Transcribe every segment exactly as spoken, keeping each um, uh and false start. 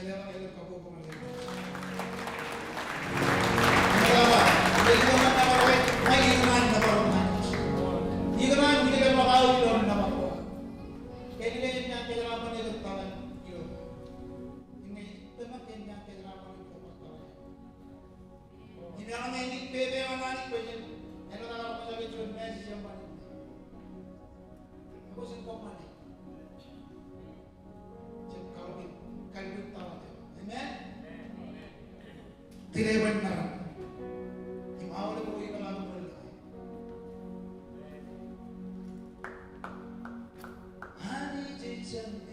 Im eḷaññe enaaj pepe eo an Anij bwe jen, āinwōt aō ṃōjake juon message eṃṃan in. Ak kwōj jab kōṃṃane. Jab kaḷapin, kaḷapin tata. Amen? Tile bwe en maroñ. Im aolep ro ilo aṃ ṃool. Anij ej Jemem.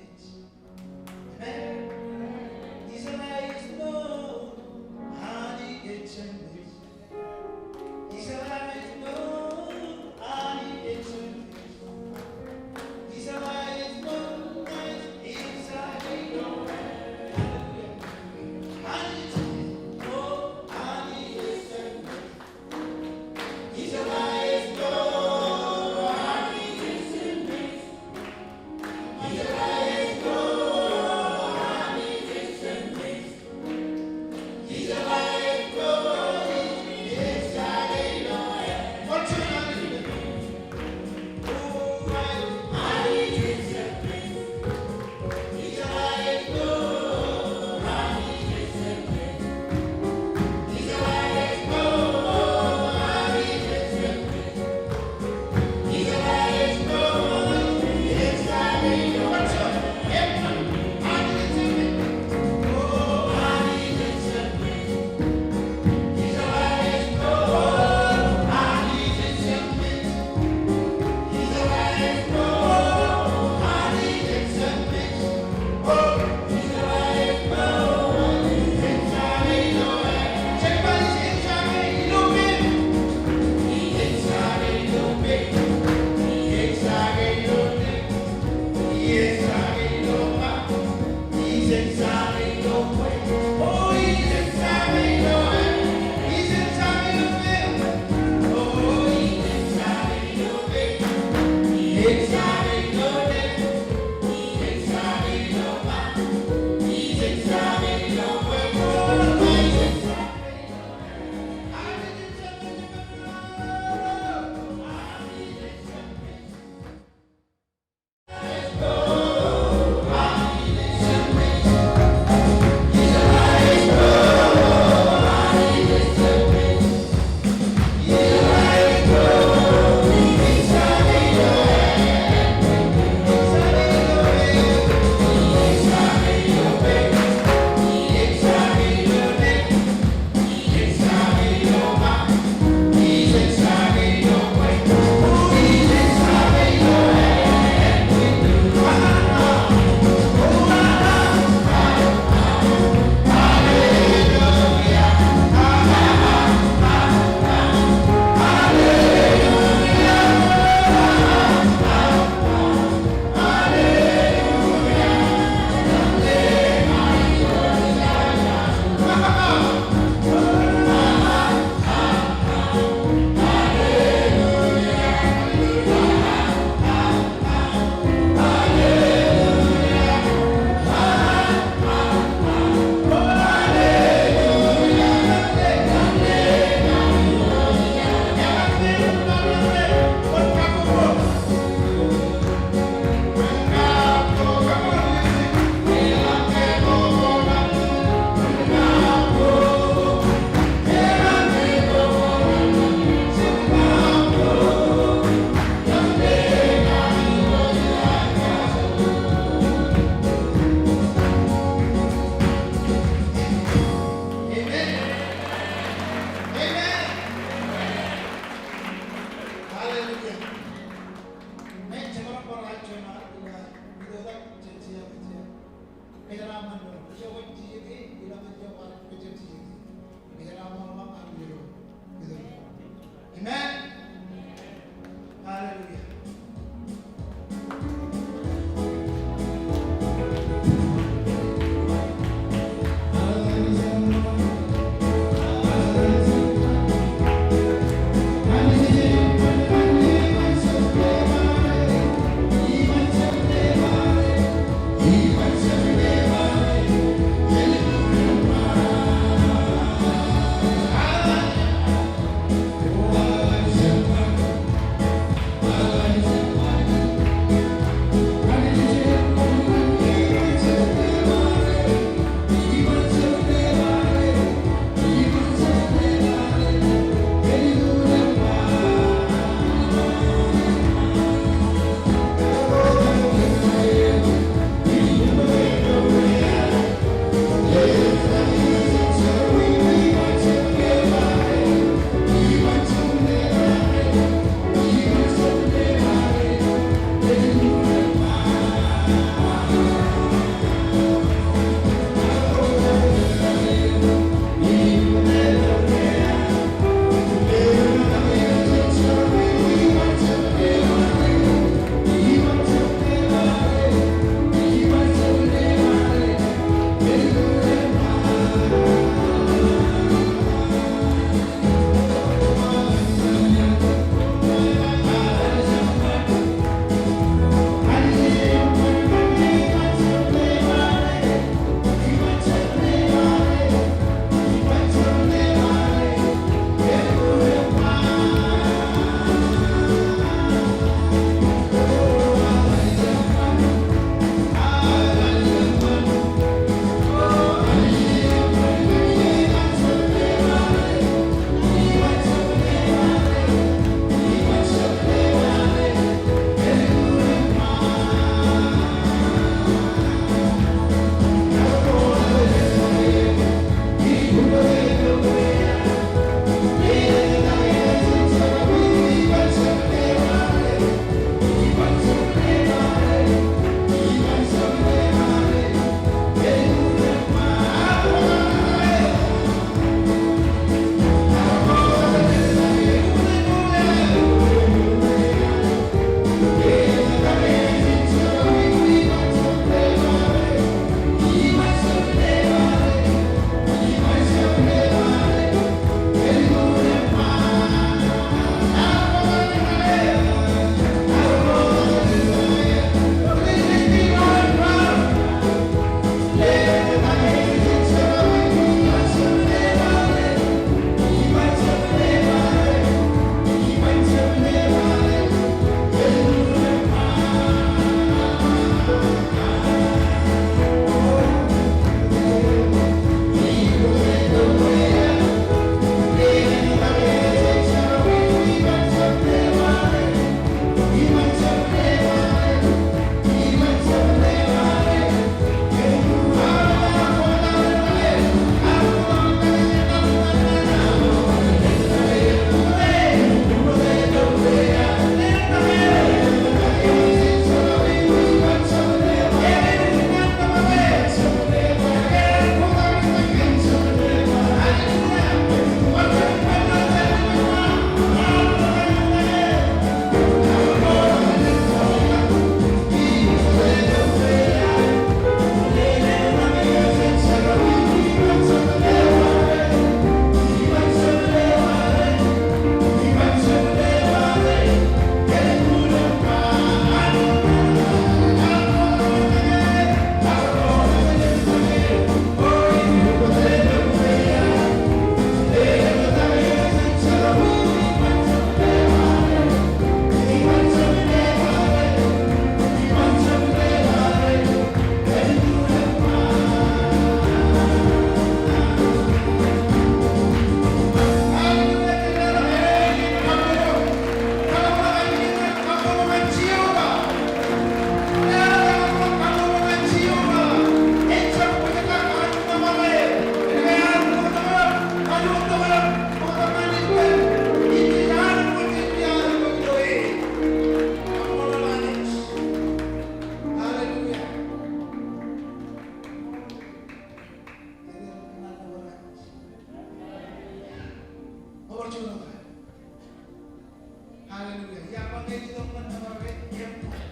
Hallelujah. Iar ba ñe ej itok ñan nōbar eo, eṃṃan.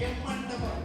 Eṃṃan nōbar.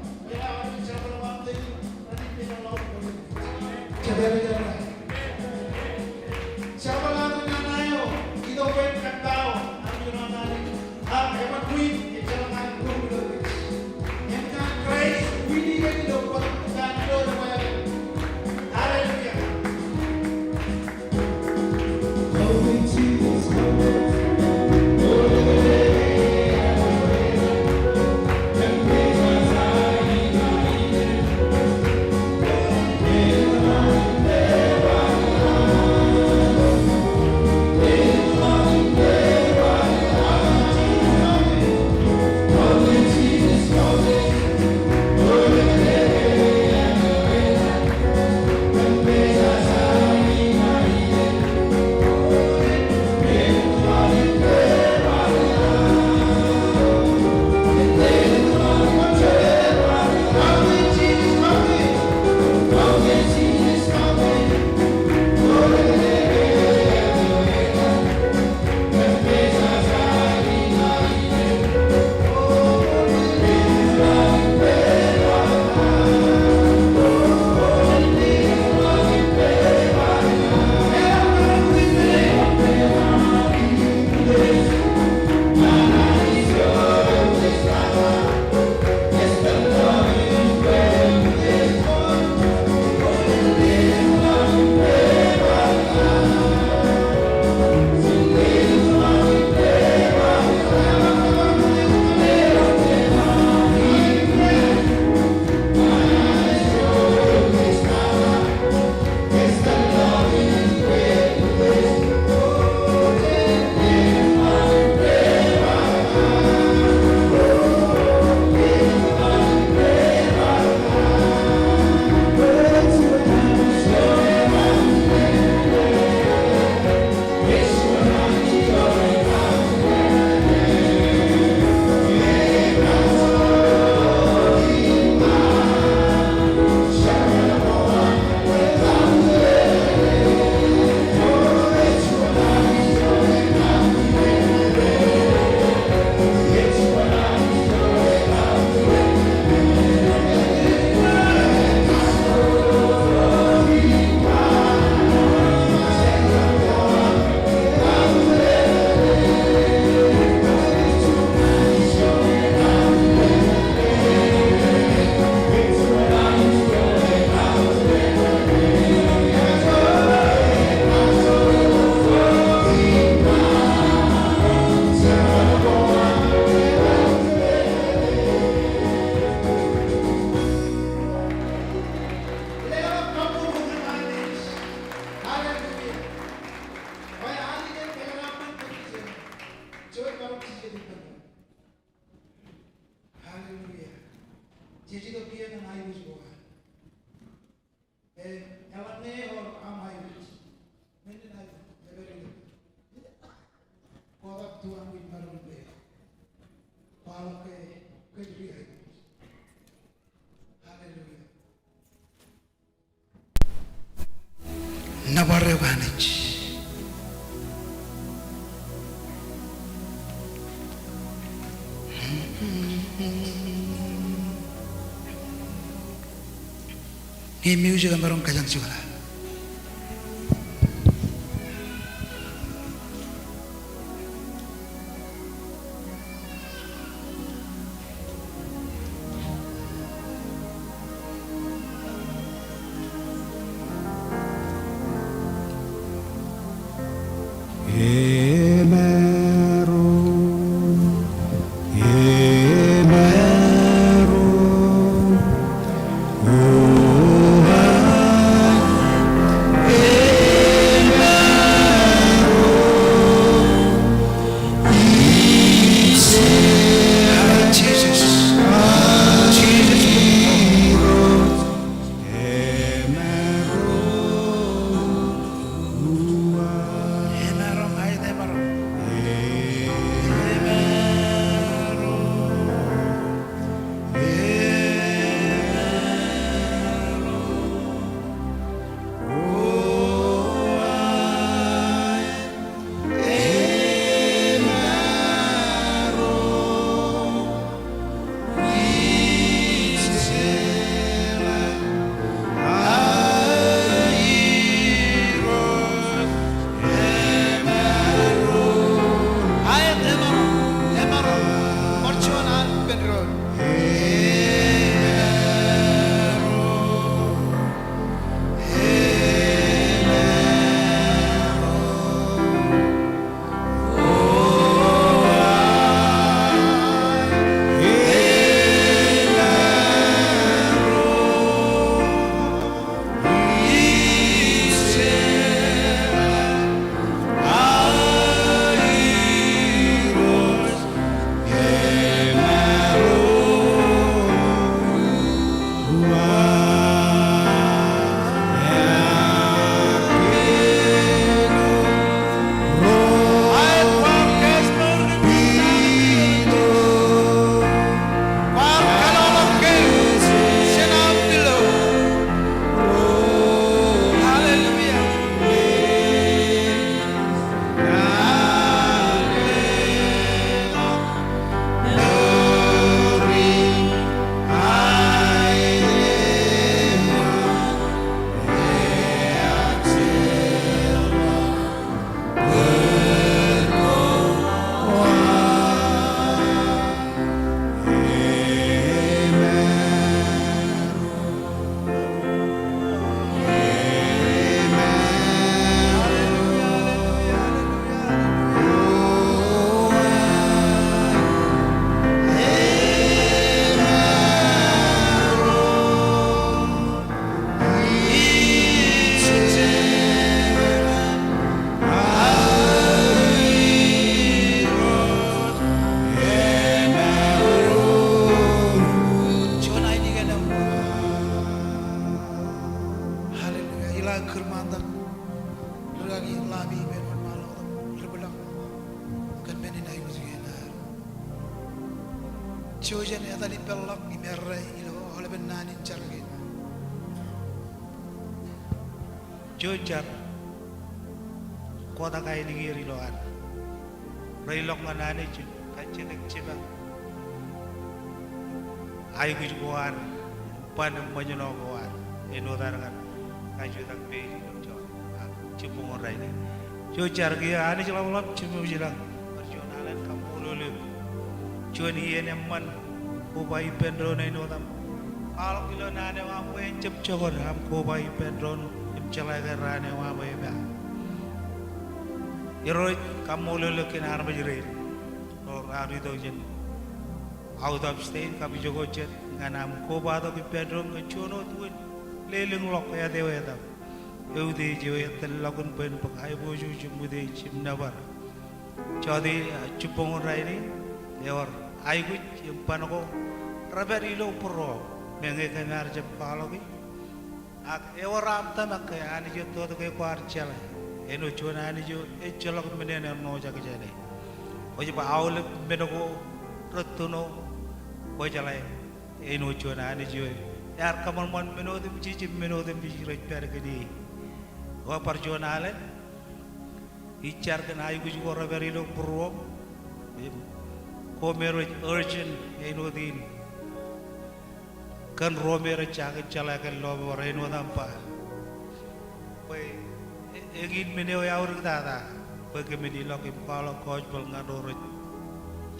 Hallelujah. Jej itok kiiō ñan aikuj ko an. Im eḷaññe ewōr aṃ aikuj, men in aikuj, ebar itok. Kotak tuwañ in maroñ in bwe kwaḷọk ke kōj ri aikuj. Hallelujah. Nōbar eok Anij. Ñe music emaroñ kōjañ jibḷaak. Ilo kūrmaantak, rūkaki ḷapi ippān wōnṃaanḷọk tok, ri-bwilōñ kōn men in aikuj kein ad. Jen etal ippānḷọk im errā ilo aolepen naan in jar kein. Jen jar. Kotak ainikier ilo ad. Reilọk ñan Anij im kajjitōk jipañ aikuj ko ad, ban im ṃōjṇọ ko ad āinwōt ad kar kajutak peiḷ ilo jọteen jibboñōn rainin. Jen jar. Kiiō Anij ḷapḷap, Jemem ilañ, bar juon alen kaṃṃoolol eok juon iien eṃṃan koba ippān doon āinwōt aṃ kwaḷọk ilo naan eo aṃ bwe en jab jokot aṃ koba ippān doon im jeḷā ke raan eo aṃ epā. Irooj, kaṃṃoolol eok kōn armej rein ro raar itok jān out of state kab ijoko jet ñan aṃ kobatok ippān doon kōn juon wōt wūn lelōñḷọk āt eo etaṃ. Eutiej eo etōllọkun bwe en bōk aiboojoj im utiej im nōbar. Jọteen, ah, jibboñōn rainin, ewōr aikuj im ban ko rej pād ilo būruōṃ, meñe kōm ar jab kwaḷọki. Ak ewōr aṃ tōmak ke Anij ettoto ke kwaar jeḷā āinwōt juon Anij eo ejjeḷọk men eṇ eṇoojak jāne. Kwōj ba aolep men ko rej tūno, kwōjeḷā āinwōt juon Anij eo ear kōṃanṃan men otemjej im men otemjej rej pād kōn e. Ewōr bar juon alen ij jar kōn aikuj ko rej pād ilo būruōṃ im ko me rej urgent āinwōt in kōn ro me rej jañin jeḷā kōn lọmọọr āinwōt aṃ ba bwe e-, eñin men eo eaorōk tata bwe kōmin ilọk im kwaḷọk gospel ñan ro rej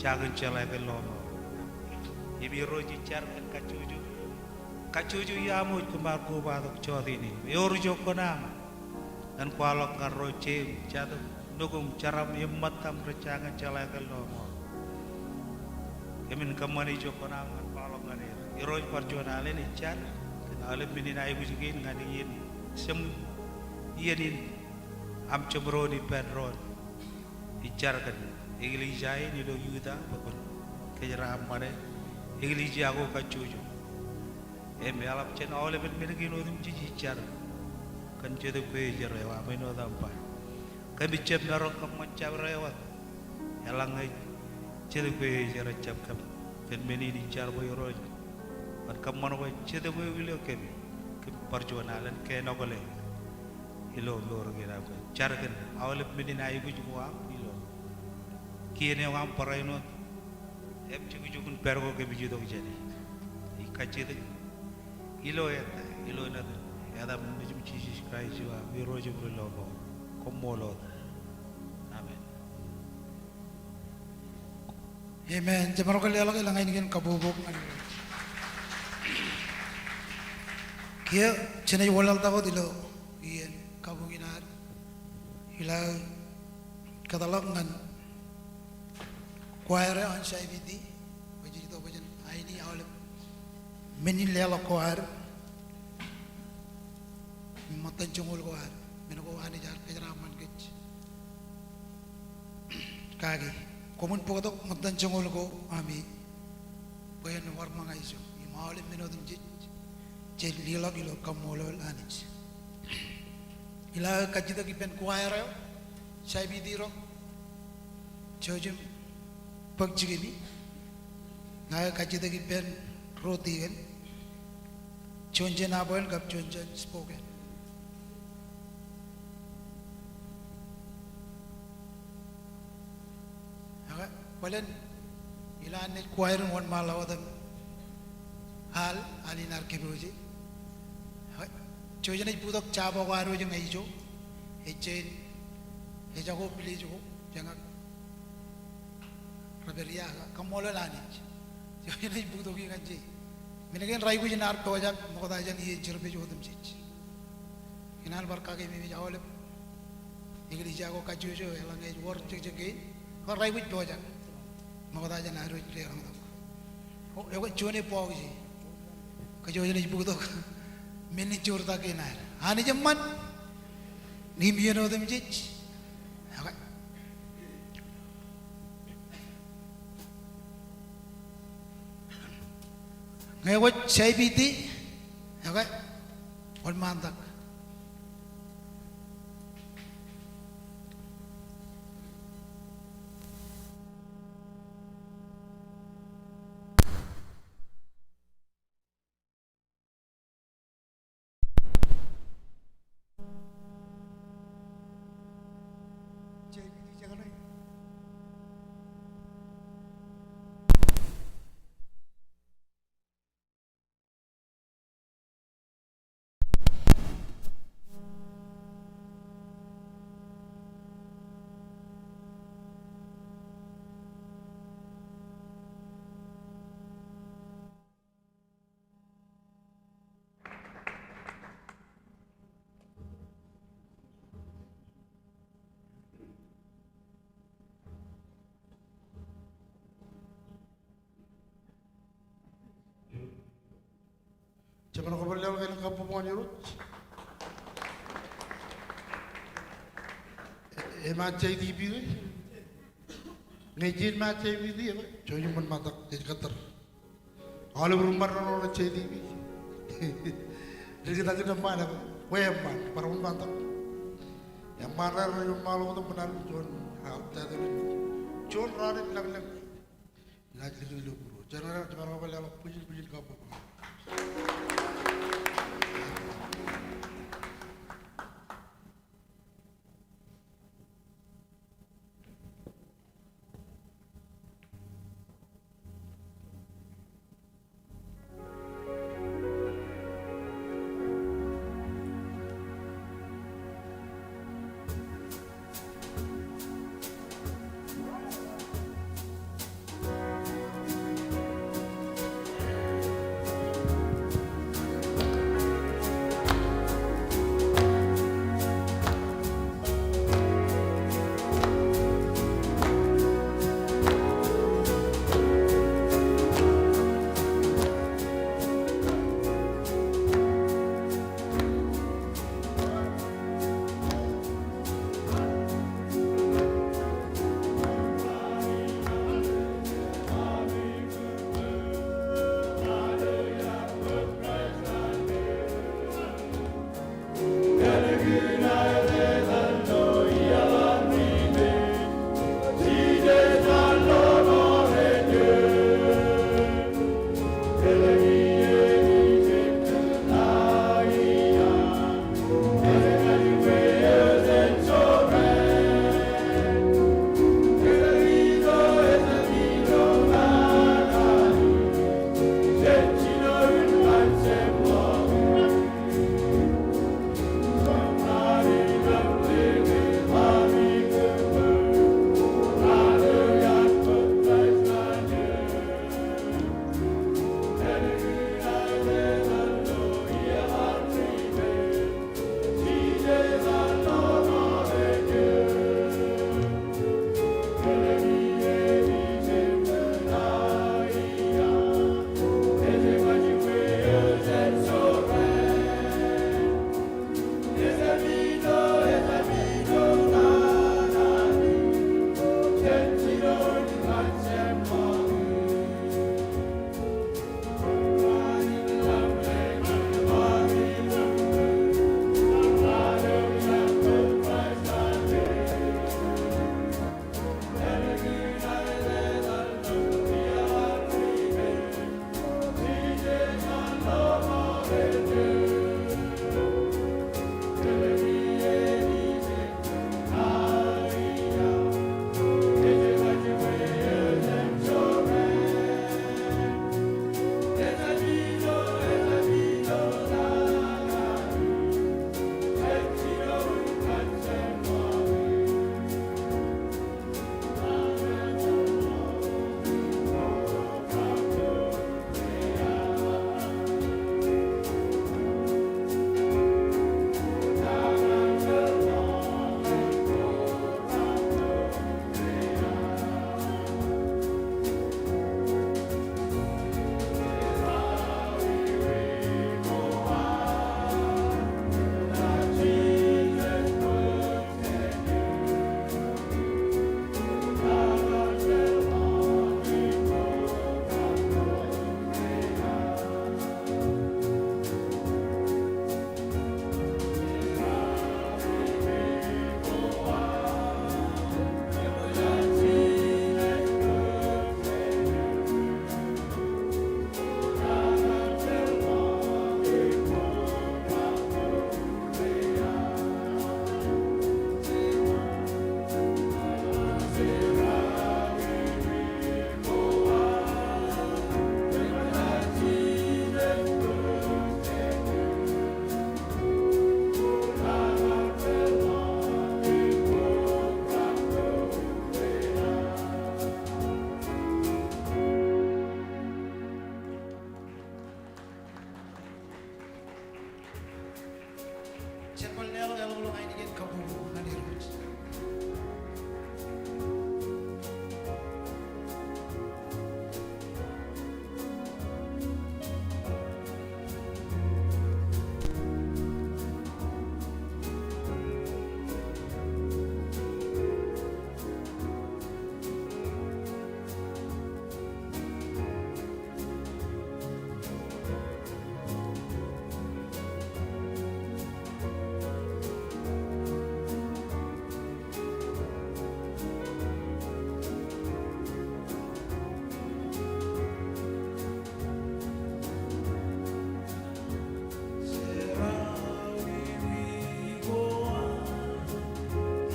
jañin jeḷā kōn lọmọọr. Im Irooj, ij jar kōn kajjojo, kajjojo iaam wōj kōm ar kobatok jọteen in. Ewōr ijo kuṇaaṃ ñan kwaḷọk ñan ro jeim, jatūṃ, nukūṃ, jeraṃ im ṃōttaṃ rej jañin jeḷā kōn lọmọọr. Kōmin kōṃṃane ijo kuṇaaṃ ñan kwaḷọk ñan er. Irooj, bar juon alen ij jar kōn aolep men in aikuj kein ñan iien, jem iien in aṃ jeṃdoon ippān doon. Ij jar kōn eklejia in ilo Utah bwe kwōn kōjeraaṃṃane eklejia ko kajjojo. Im eḷap jān aolepen men kein otemjej ij jar kōn Jetōb Kwōjarjar eo aṃ āinwōt aṃ ba kōmij jab maroñ kōṃṃan jabdewōt eḷaññe Jetōb Kwōjarjar ejjab kōm. Kōn men in ij jar bwe Irooj kwōn kōṃṃan bwe Jetōb eo ilo kōm, kōm bar juon alen kenọkle ilo mour kein aṃ. Jar kōn aolep men in aikuj ko aṃ ilo kien eo aṃ barāinwōt im jukjuk in pād ko kōmij itok jāne. Ij kajjitōk ilo eta, ilo Etaṃ, etaṃ Nejūṃ Jisōs Kraist eo aṃ Irooj im Ri-lọmọọr. Koṃṃool wōt. Amen. Amen. Jemaroñ ke leḷọk elōñ ainikien kabbokbok ñan Irooj. Kiiō jenaaj wanlaḷtak wōt ilo iien kabuñ in ad ilo kōtḷọk ñan choir eo an C I B D, bwe jej itok bwe jen aini aolep men in leḷọk ko ad im ṃōttan joñoul ko ad, men ko Anij ear kōjeraaṃṃan kōj kaki. Koṃwin bōktok ṃōttan joñoul ko ami bwe en warṃṃan ijo im aolep men otemjej jej leḷọk ilo kaṃṃoolol Anij. Ilo aō kajjitōk ippān choir eo, C I B D ro, jouj im bōk jikemi. Ña aō kajjitōk ippān ro deacon, juon jān apoel kab juon jān spoken. Ak bōlen ilo an naaj choir in wōnṃaanḷọk wōt im al, al in ear kōpooje. Ak jouj im naaj bōktok jabọ ko ad wōj ñan ijo, ejjañin, ejako village ko, jeñak rej pād ia, kaṃṃoolol Anij. Jouj im naaj bōktok ikōṇaan. Men kein rej aikuj in ad pojak ṃokta jān iien service otemjej. Ikōṇaan bar kakememej aolep eklejia ko kajjojo eḷaññe ej wōr jekjek kein, ak rej aikuj pojak ṃokta jān ad wōj deḷọñtok. O, ekwe juon e bọọk ije. Kōj jouj im naaj bōktok men in joortak kein ad. Anij eṃṃan im iien otemjej. Ak ñe kwōj C I B D, ekwe, wōnṃaantak. Kōn kabbokbok ñan Irooj. Emaat J D B ke? Ñe jen maat J D B ke, jouj im ṃōn ṃantak, jej kōttar. Aolep ri ṃōrro ro J D B. Ri kōttar kōn eṃṃaan, kwe eṃṃaan, bar ṃōn ṃantak. Eṃṃaan raṇ rej ṃaḷotak ṃōṇōṇō juon, a, juon raan in laḷḷọk. Inaaj likūt ilo būruō. Jen bar kōpooḷ ḷọk bwijin, bwijin kabbokbok.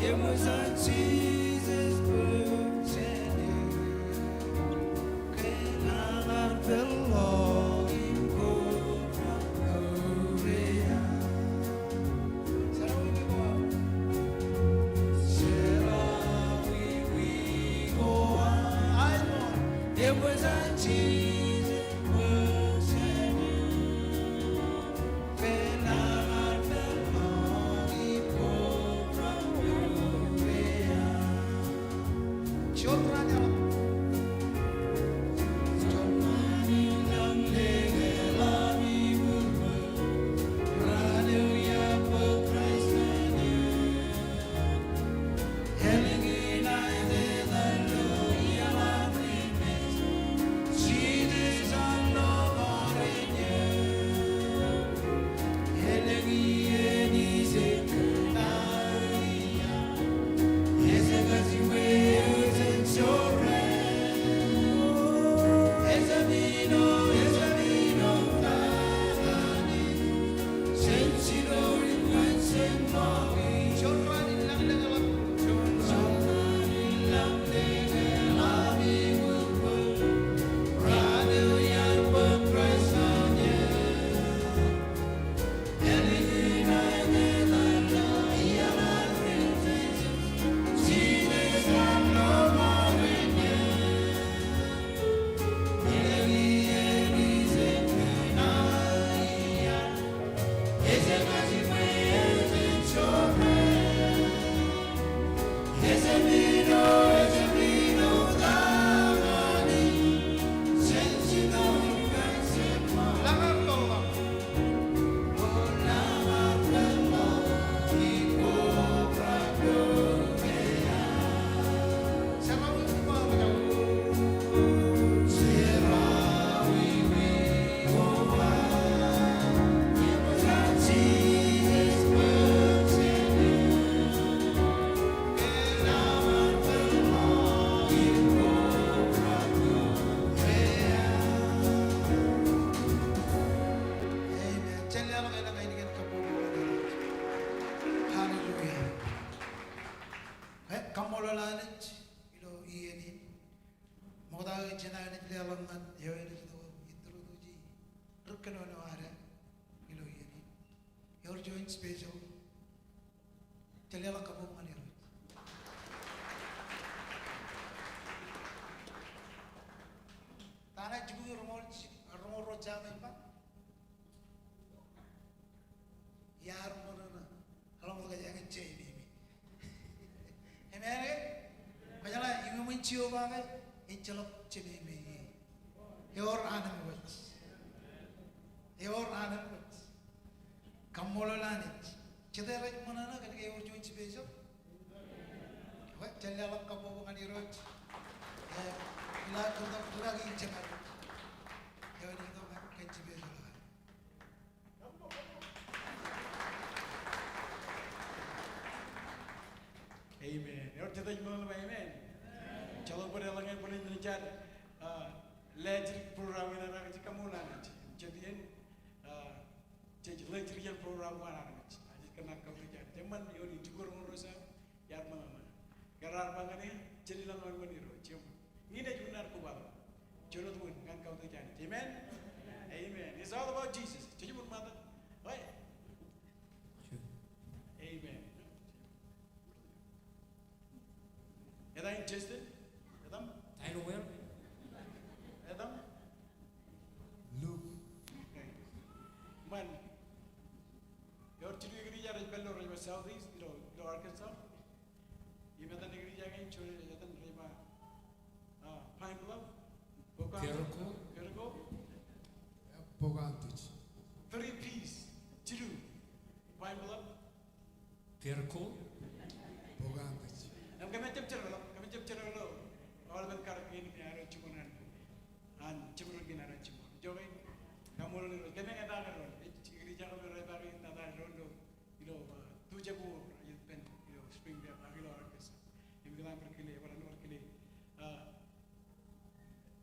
Amen. Jen leḷọk elōñ ainikien kabbokbok. Hallelujah. Ekwe, kaṃṃoolol Anij ilo iien in. Ṃokta eo jen naaj leḷọk ñan eo enaaj itok im introduce ri kōnono ad ilo iien in. Ewōr juon special. Jen leḷọk kabbokbok ñan Irooj. Ta ṇe jibukwi roñoul, roñoul ruo jam eo im ba? Iar ṃōṇōṇō. Eḷaññe kōj eñin jememi. Amen ke? Kwōjeḷā iuṃwin Jeova ke ejjeḷọk jememi. Ewōr an im wōj. Ewōr an im wōj. Kaṃṃoolol Anij. Jete rej ṃōṇōṇō kōn ke ewōr juon special? Ekwe, jen leḷọk kabbokbok ñan Irooj. Eh, ilo kōn tok ri-kaki in jemād. Eo enaaj itok kōn special. Amen. Ewōr jet ej ṃool ba amen. Jeḷā bwe eḷaññe bwe jen jab, ah, lale program in ad, ak ij kaṃṃoolol Anij. Jet iien, ah, jej lale iien program ko an Anij. Ak ij kōṇaan kautiej ad. Jeṃṃan ioon in jikuuḷ ro sa. Iar ṃōṇōṇō. Ke raar ba ñan eō, jen ilọk ñan Irooj, jen. Ñe ej unin ad kobatok, jen wōt wōt ñan kautiej Anij. Amen? Amen. It's all about Jesus. Jej ṃōṇōṇō. Right? Amen. Etan Justin? Etan? Taino where? Etan? Luke. Okay. Ṃan. Ewōr jilu eklejia rej pād ilo, rej ba Southeast, ilo, ilo Arkansas. Im etan eklejia kein, juon etan rej ba, ah, Pine Bluff, Pocahontas, Terrico. Terrico. Pocahontas. Three Ps, jilu. Pine Bluff. Terrico. Pocahontas. Im kōmij jab jeḷā, kōmij jab jeḷā ilo aolepen karōk kein im ear jibwin an, an jemdoon kein ear jibwin. Ijoke, kaṃṃoolol Irooj, kōmij ñan ta kōn doon, eklejia ko me rej ba kein tata doon ilo, ilo, ah, tu jab wōr, ej ippān, ilo Springdale, ak ilo Arkansas. Im kōtaan bar kile, bar kile, ah,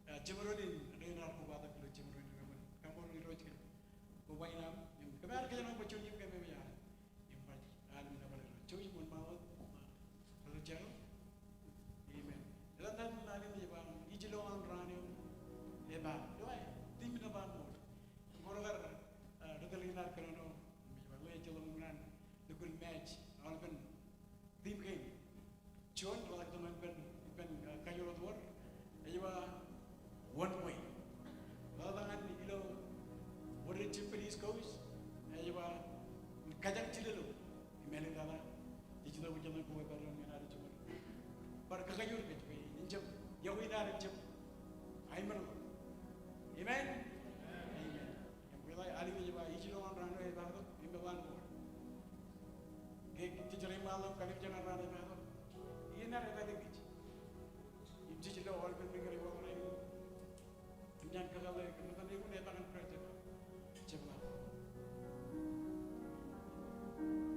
ah, jemdoon in, rein raar kobatok ilo jemdoon in, kōmij kaṃṃoolol Irooj kōn kobatok in aṃ, im kōmij ar kōjenolọk bwe juon iien kōmij ṃōj aṃ, im bar, aṃ nōbar Irooj. Jouj im wōnṃaanḷọk wōt, ah, Bar kakajoor kōj bwe en jab, yokwe in ad en jab aemedḷọk. Amen. Amen. Im bwe ḷe Anij ej ba ij ilowaan raan eo epaaktok im eḷap an wōr. Ke jej ri ṃaanḷọk kallimjek an raan eo epaaktok, iien ad etale kōj. Im jej lo aolepen meñe rej waḷọk rainin. Im ñan kakōḷḷe kōn ṃōttan eñin etal in project. Jab ḷak. Amen.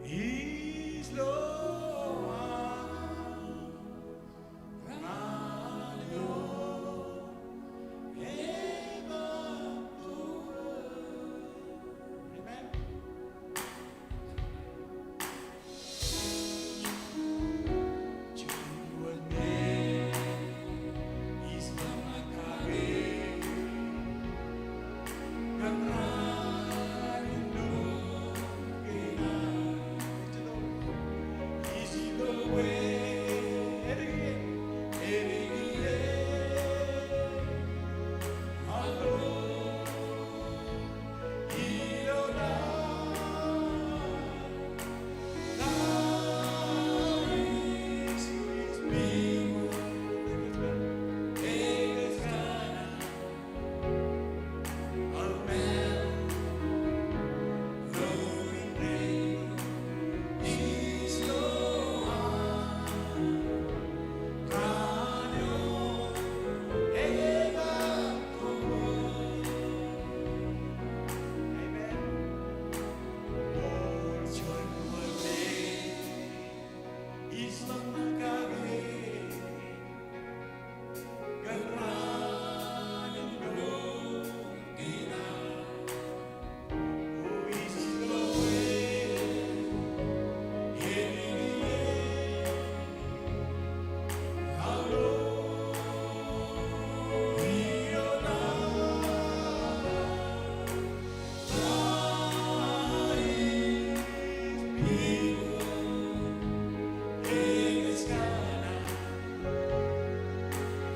Ij lo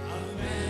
Amen.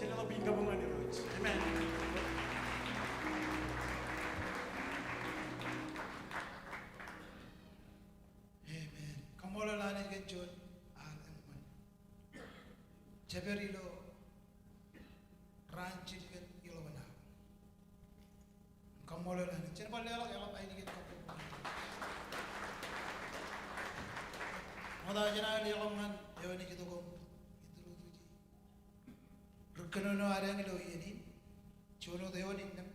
Jen leḷọk pād ippān ñan Irooj. Amen. Amen. Kaṃṃoolol Anij kōn juon al eṃṃan. Jepād ilo raan jidik kōn iḷaptata. Kaṃṃoolol Anij. Jen bar leḷọk eḷap ainikien kabbokbok. Ṃokta jān aō leḷọk ñan eoon ej itok im introduce ri kōnono ad ilo iien in. Juon wōt eoon innām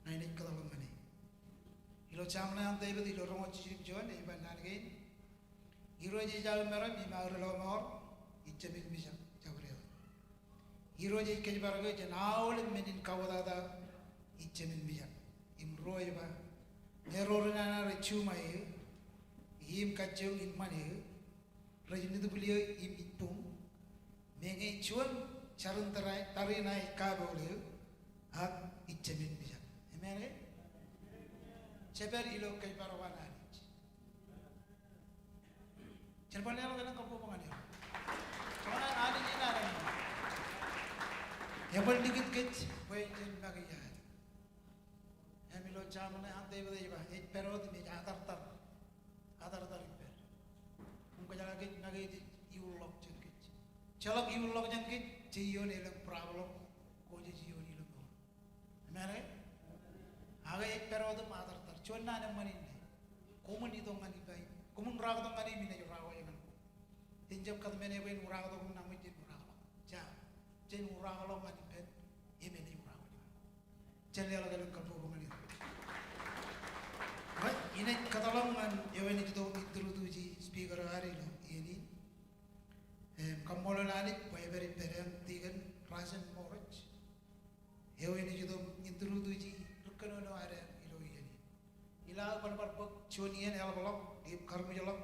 ña inaaj kōtḷọk ñan e. Ilo Sam ṇe an Devid ilo roñoul jiljino juon, ej ba naan kein: Irooj ej aō meram im aō ri lọmọọr, ij jemān mijak jabdewōt. Irooj ej kōjparok eō jān aolep men in kauwōtata, ij jemān mijak. Im ruo ej ba, ñe ro ri nana rej juṃae eō im kajjioñ in ṃan eō, rej nitōpwil eō im ij buñ, meñe juon jarin tari ṇae ej kapool eō, ak ij jemān mijak. Amen ke? Jepād ilo kōjparok an Anij. Jen bar leḷọk elōñ kabbokbok ñan eok. Joñan Anij in an eṃṃan. Ebar likūt kōj bwe jen make iaad. Im ilo Sam ṇe an Devid ej ba, ej pād wōt im ej atartar. Atartar ippād. Im kōjeḷā kōj make ej iuḷọk jān kōj. Ejjeḷọk iuḷọk jān kōj, jej ioon elōñ problem, ko jej ioon ilo mour. Amen ke? Ak ej pād wōt im atartar. Juon naan eṃṃan in ṇe. Koṃwin itok ñan ippān, koṃwin uraaktok ñan e im inaaj uraaktok ñan koṃ. Jen jab kōtmāne bwe en uraaktok im ṇa ṃōj jen uraakḷọk. Jab. Jen uraakḷọk ñan ippān im enaaj uraaktok ñan koṃ. Jen leḷọk elōñ kabbokbok ñan e. Ṃool, inaaj kōtḷọk ñan eoon ej itok im introduce speaker eo ad ilo iien in. Im kaṃṃoolol Anij bwe epād ippād eñ Deacon Russell Morris. Eoon ej itok im introduce ri kōnono ad ilo iien in. Ilo aō bar bar bōk juon iien eḷapḷọk im karmwijḷọk,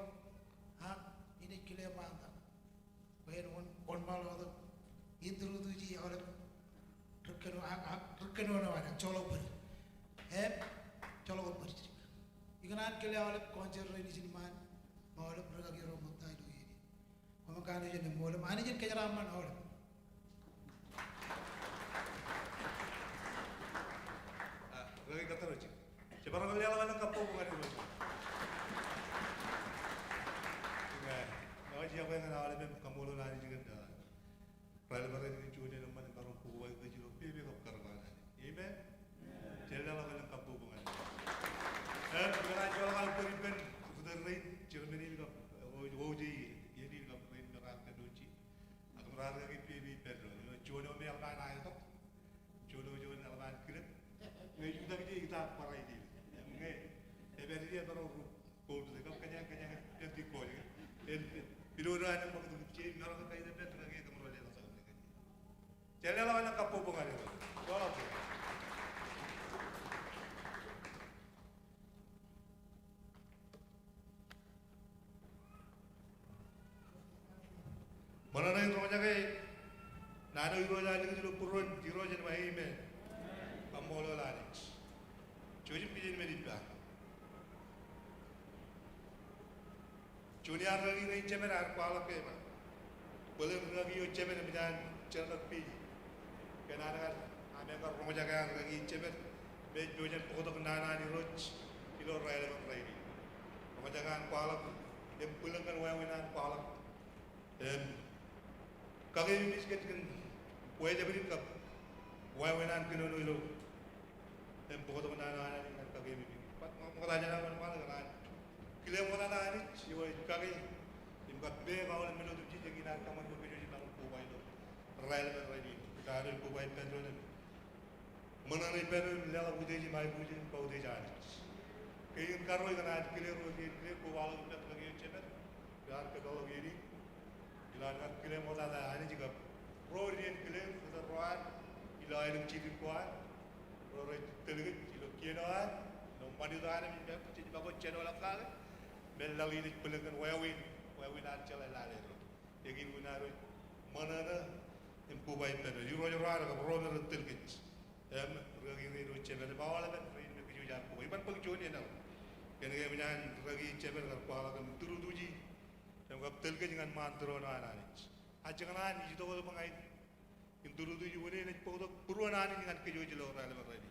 ak inaaj kile ṃaantak bwe en wōn, wōnṃaanḷọk wōt im introduce aolep ri kōnono, ak, ak ri kōnono ad, joḷọk bōd. Im joḷọk bōd. Ikōṇaan kile aolep council rein ijin ṃaan, ṃae aolep rūkaki ro ṃōtta ilo iien in. Koṃ kanooj in eṃṃool im Anij en kōjeraaṃṃan aolep. Ah, rūkaki Katarōj. Jepād bar leḷọk elōñ kabbokbok ñan Irooj. Ñe, ñe ij iọkwe ñan aolep im kaṃṃoolol Anij kōn, ah, raelep rein kōn juon iien eṃṃan im maroñ kobaik kōj ilo pepe kab kōrā an Anij. Amen. Jen leḷọk elōñ kabbokbok ñan e. Im, ikōṇaan joḷọk aō bōd ippān ri tōl rein, chairman in kab, eh, O-, O J, iien in kab rein me raar kōnono. Ak im raar kaki pepe ippān doon. Ilo juon eo me eḷap an aetok. Juon eo juon eḷap an kilep. Ñe ej utak ije itaak barāinwōt. Im ñe epād ije emaroñ ri Kōn kab kōjeañ, kōjeañ, kōjeañ, kōjeañ, kōjeañ. Ilo, ilo an eṃṃakūt kōj im maroñ ke kain eṃṃan rūkaki eo kōmro leḷọk. Jen leḷọk elōñ kabbokbok ñan e. Joḷọk. Ṃōṇōṇō in roñjake naan eo Irooj ear likūt ilo būruon Irooj en ba amen. Kaṃṃoolol Anij. Jouj im kijen men ippa. Juon iaan rūkaki rein jemed ear kwaḷọk ke ej ba, bōlen rūkaki eo jemed eṃōj an jerkakpeje kōn an kar, amen, kar roñjake an rūkaki jemed im ej pojak in bōktok naan an Irooj ilo raelepen rainin. Roñjake an kwaḷọk im bwilōñ kōn wāween an kwaḷọk. Im Kakeememej kōj kōn wāween kab wāween an kōnono ilo im bōktok naan eo an Anij ñan kakeememej. Bōtab ṃokta jān aō wōnṃaanḷọk ñan kile ṃoktata Anij eo ej kake im kab meñe aolep men otemjej, eñin ad kōṃṃan bwe kōj wōj im koba ilo raelepen rainin. Kōj wōj koba ippān doon im ṃōṇōṇō ippān doon im leḷọk utiej im aikuj in im kautiej Anij. Kein karuo ikōṇaan kile ro rej kile, kobaḷọk ippān rūkaki eo jemān eo ear kōpeḷḷọk iien in. Ilo an kile ṃoktata Anij kab ro rej kile, ro ro an ilo aelōñ jidik ko an, ro rej tōl kōj ilo kien eo an, ilo ṃanit eo an im jej make wōt jān oḷakkake me laḷ in ej bōlen kōn wāween, wāween an jeḷā lale doon. Eñin unin ad wōj ṃōṇōṇō im koba ippān doon. Irooj ro an kab ro me rej tōl kōj im rūkaki rein ro jemān im aolepen rein me kōj wōj koba. Iban bōk juon eṇ kōn ke eṃōj an rūkaki jemān kar kwaḷọk im introduce im kab tōl kōj ñan ṃaan tūroon eo an Anij. Ak jej kōṇaan ij itok bwe ña in introduce wōn eṇ ej bōktok būruon Anij ñan kōj wōj ilo raelepen rainin.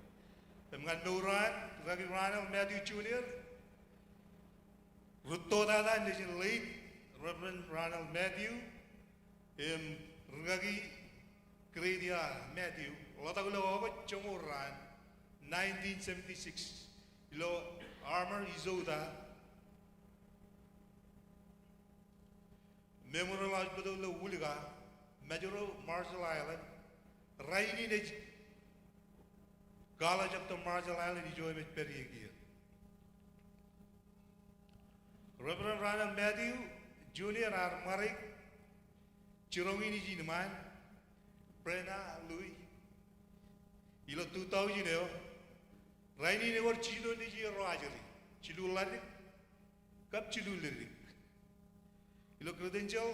Im ñan mour eo an, rūkaki Ronald Matthew Junior, rūttotata nejin late Reverend Ronald Matthew im rūkaki Gredia Matthew, ḷotak ilo August joñoul ruo, nineteen seventy-six, ilo Armour, Izota, Memorial Hospital ilo Uliga, Majuro, Marshall Island. Rainin ej College of the Marshall Island ijo im ej pād ie kiiō. Reverend Ronald Matthew Junior ear ṃare jiroñ in ijin iṃaan, Brenna Louis, ilo two thousand eo. Rainin ewōr jiljino nejier ro ajri, jilu ḷadik kab jilu ledik. Ilo Credential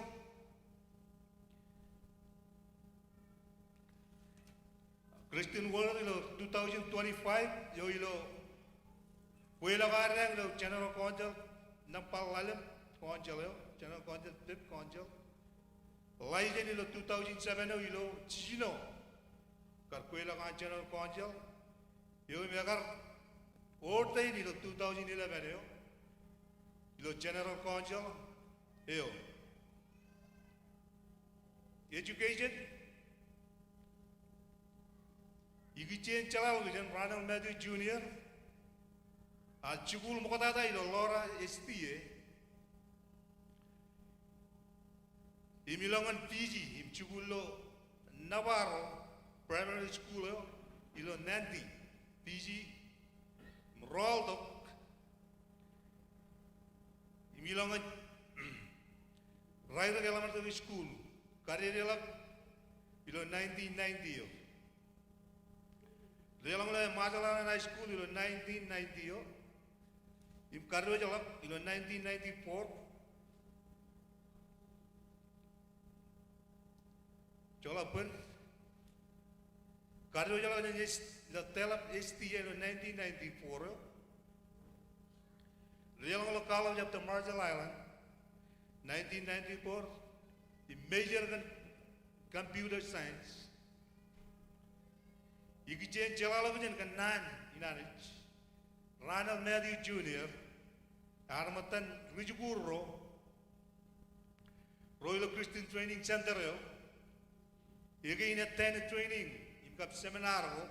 Christian World ilo two thousand twenty-five eo, ilo kweilọk ad ilo General Council nōṃba ḷalem, council eo, General Council, fifth council. Ḷaijin ilo two thousand seven eo, ilo jiljino kar kweilọk an General Council eo im ekar ordain ilo two thousand eleven eo ilo General Council eo. Education, ikijjien jeḷāḷọkjeṇ Ronald Matthew Junior ear jikuuḷ ṃoktata ilo Laura S T A im ilọk ñan Fiji im jikuuḷ ilo Navarro Primary School eo ilo Nadi, Fiji, im rọọltok im ilọk ñan Rairōk Elementary School, kadedeḷọk ilo nineteen ninety eo. Deḷọñ ilo Marshall Islands High School ilo nineteen ninety eo im kadiwōjḷọk ilo nineteen ninety-four. Joḷọk bōd, kadiwōjḷọk jān S-, ilo Delap S T A ilo nineteen ninety-four eo. Deḷọñ ilo College of the Marshall Islands, nineteen ninety-four, im major kōn computer science. Ikijjien jeḷāḷọkjeṇ kōn naan in Anij, Ronald Matthew Junior ear ṃōttan rijikuuḷ ro, ro ilo Christian Training Center eo, ekein attend training im kab seminar ko,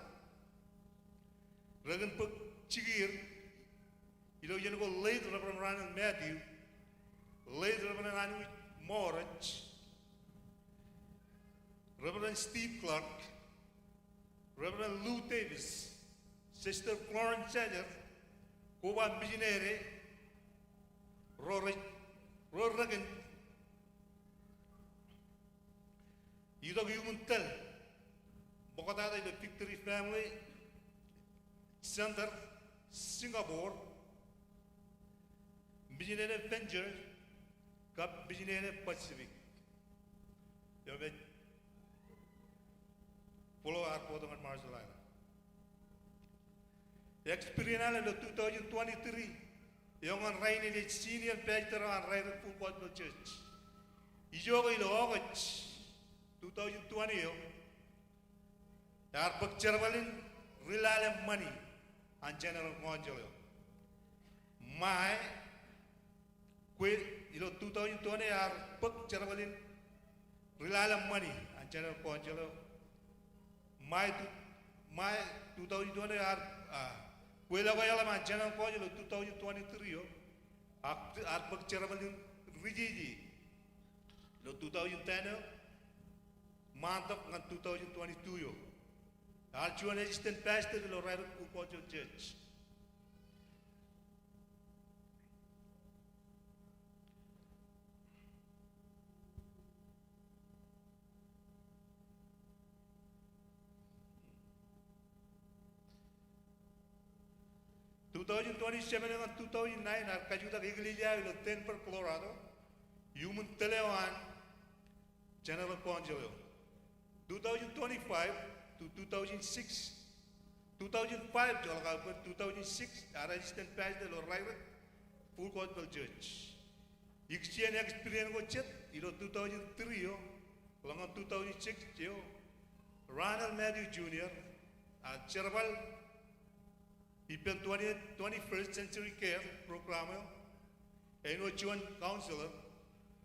rekōn bōk jikier ilo iien ko late Reverend Ronald Matthew, late Reverend Anwit Morich, Reverend Steve Clark, Reverend Lou Davis, Sister Florence Sager, koba mijinede ro rej, ro rekōn itok iuṃwin tōl ṃoktata ilo Victory Family Center, Singapore, mijinede Venture, kab mijinede Pacific. Eo me bōlen ear bōktok ñan Marshall Island. Experience eo an ilo two thousand twenty-three, eo ñan rainin ej senior pastor eo an Rairōk Full Gospel Church. Ijoke ilo August two thousand twenty eo, ear bōk jerbal in ri lale ṃani an General Council eo. Ṃae, kwe, ilo two thousand twenty ear bōk jerbal in ri lale ṃani an General Council eo. May tu-, May two thousand twenty eo ear, ah, kweilọk eḷap an General Council ilo two thousand twenty-three eo. Ak, ear bōk jerbal in rijeje ilo two thousand ten eo ṃaantok ñan two thousand twenty-two eo. Ear juon assistant pastor ilo Rairōk Full Gospel Church. Two thousand twenty-seven ñan two thousand nine ear kajutak eklejia eo ilo Denver, Colorado. Iuṃwin tōl eo an General Council eo. Two thousand twenty-five to two thousand six, two thousand five joḷọk aō bwe two thousand six ear assistant pastor ilo Rairōk Full Gospel Church. Ikijjien experience ko jet ilo two thousand three eo ḷọk ñan two thousand six eo, Ronald Matthew Junior ear jerbal ippān twentieth, twenty-first Century Care program eo, āinwōt juon counselor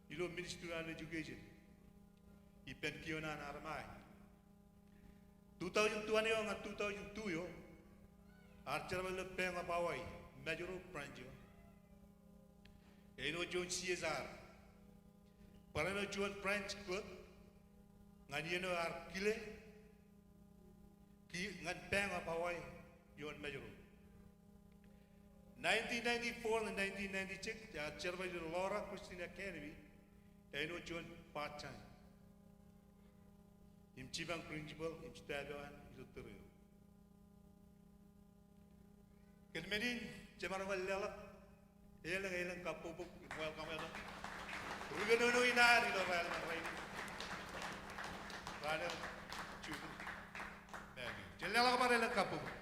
ilo Ministry of Education ippān kioon an Armai. Two thousand twenty eo ñan two thousand two eo, ear jerbal ilo Bank of Hawaii Majuro branch eo, āinwōt juon C S R. Barāinwōt juon branch clerk ñan iien eo ear kile ki-, ñan Bank of Hawaii ioon Majuro. Nineteen ninety-four ñan nineteen ninety-six ear jerbal ilo Laura Christian Academy āinwōt juon part-time im jipañ principal im staff eo an ilo tōre eo. Kōn men in, jemaroñ in leḷọk elōñ, elōñ kabbokbok im welcome eo tok ri kōnono in ad ilo raelepen rainin, Ronald Junior Matthew. Jen leḷọk bar elōñ kabbokbok.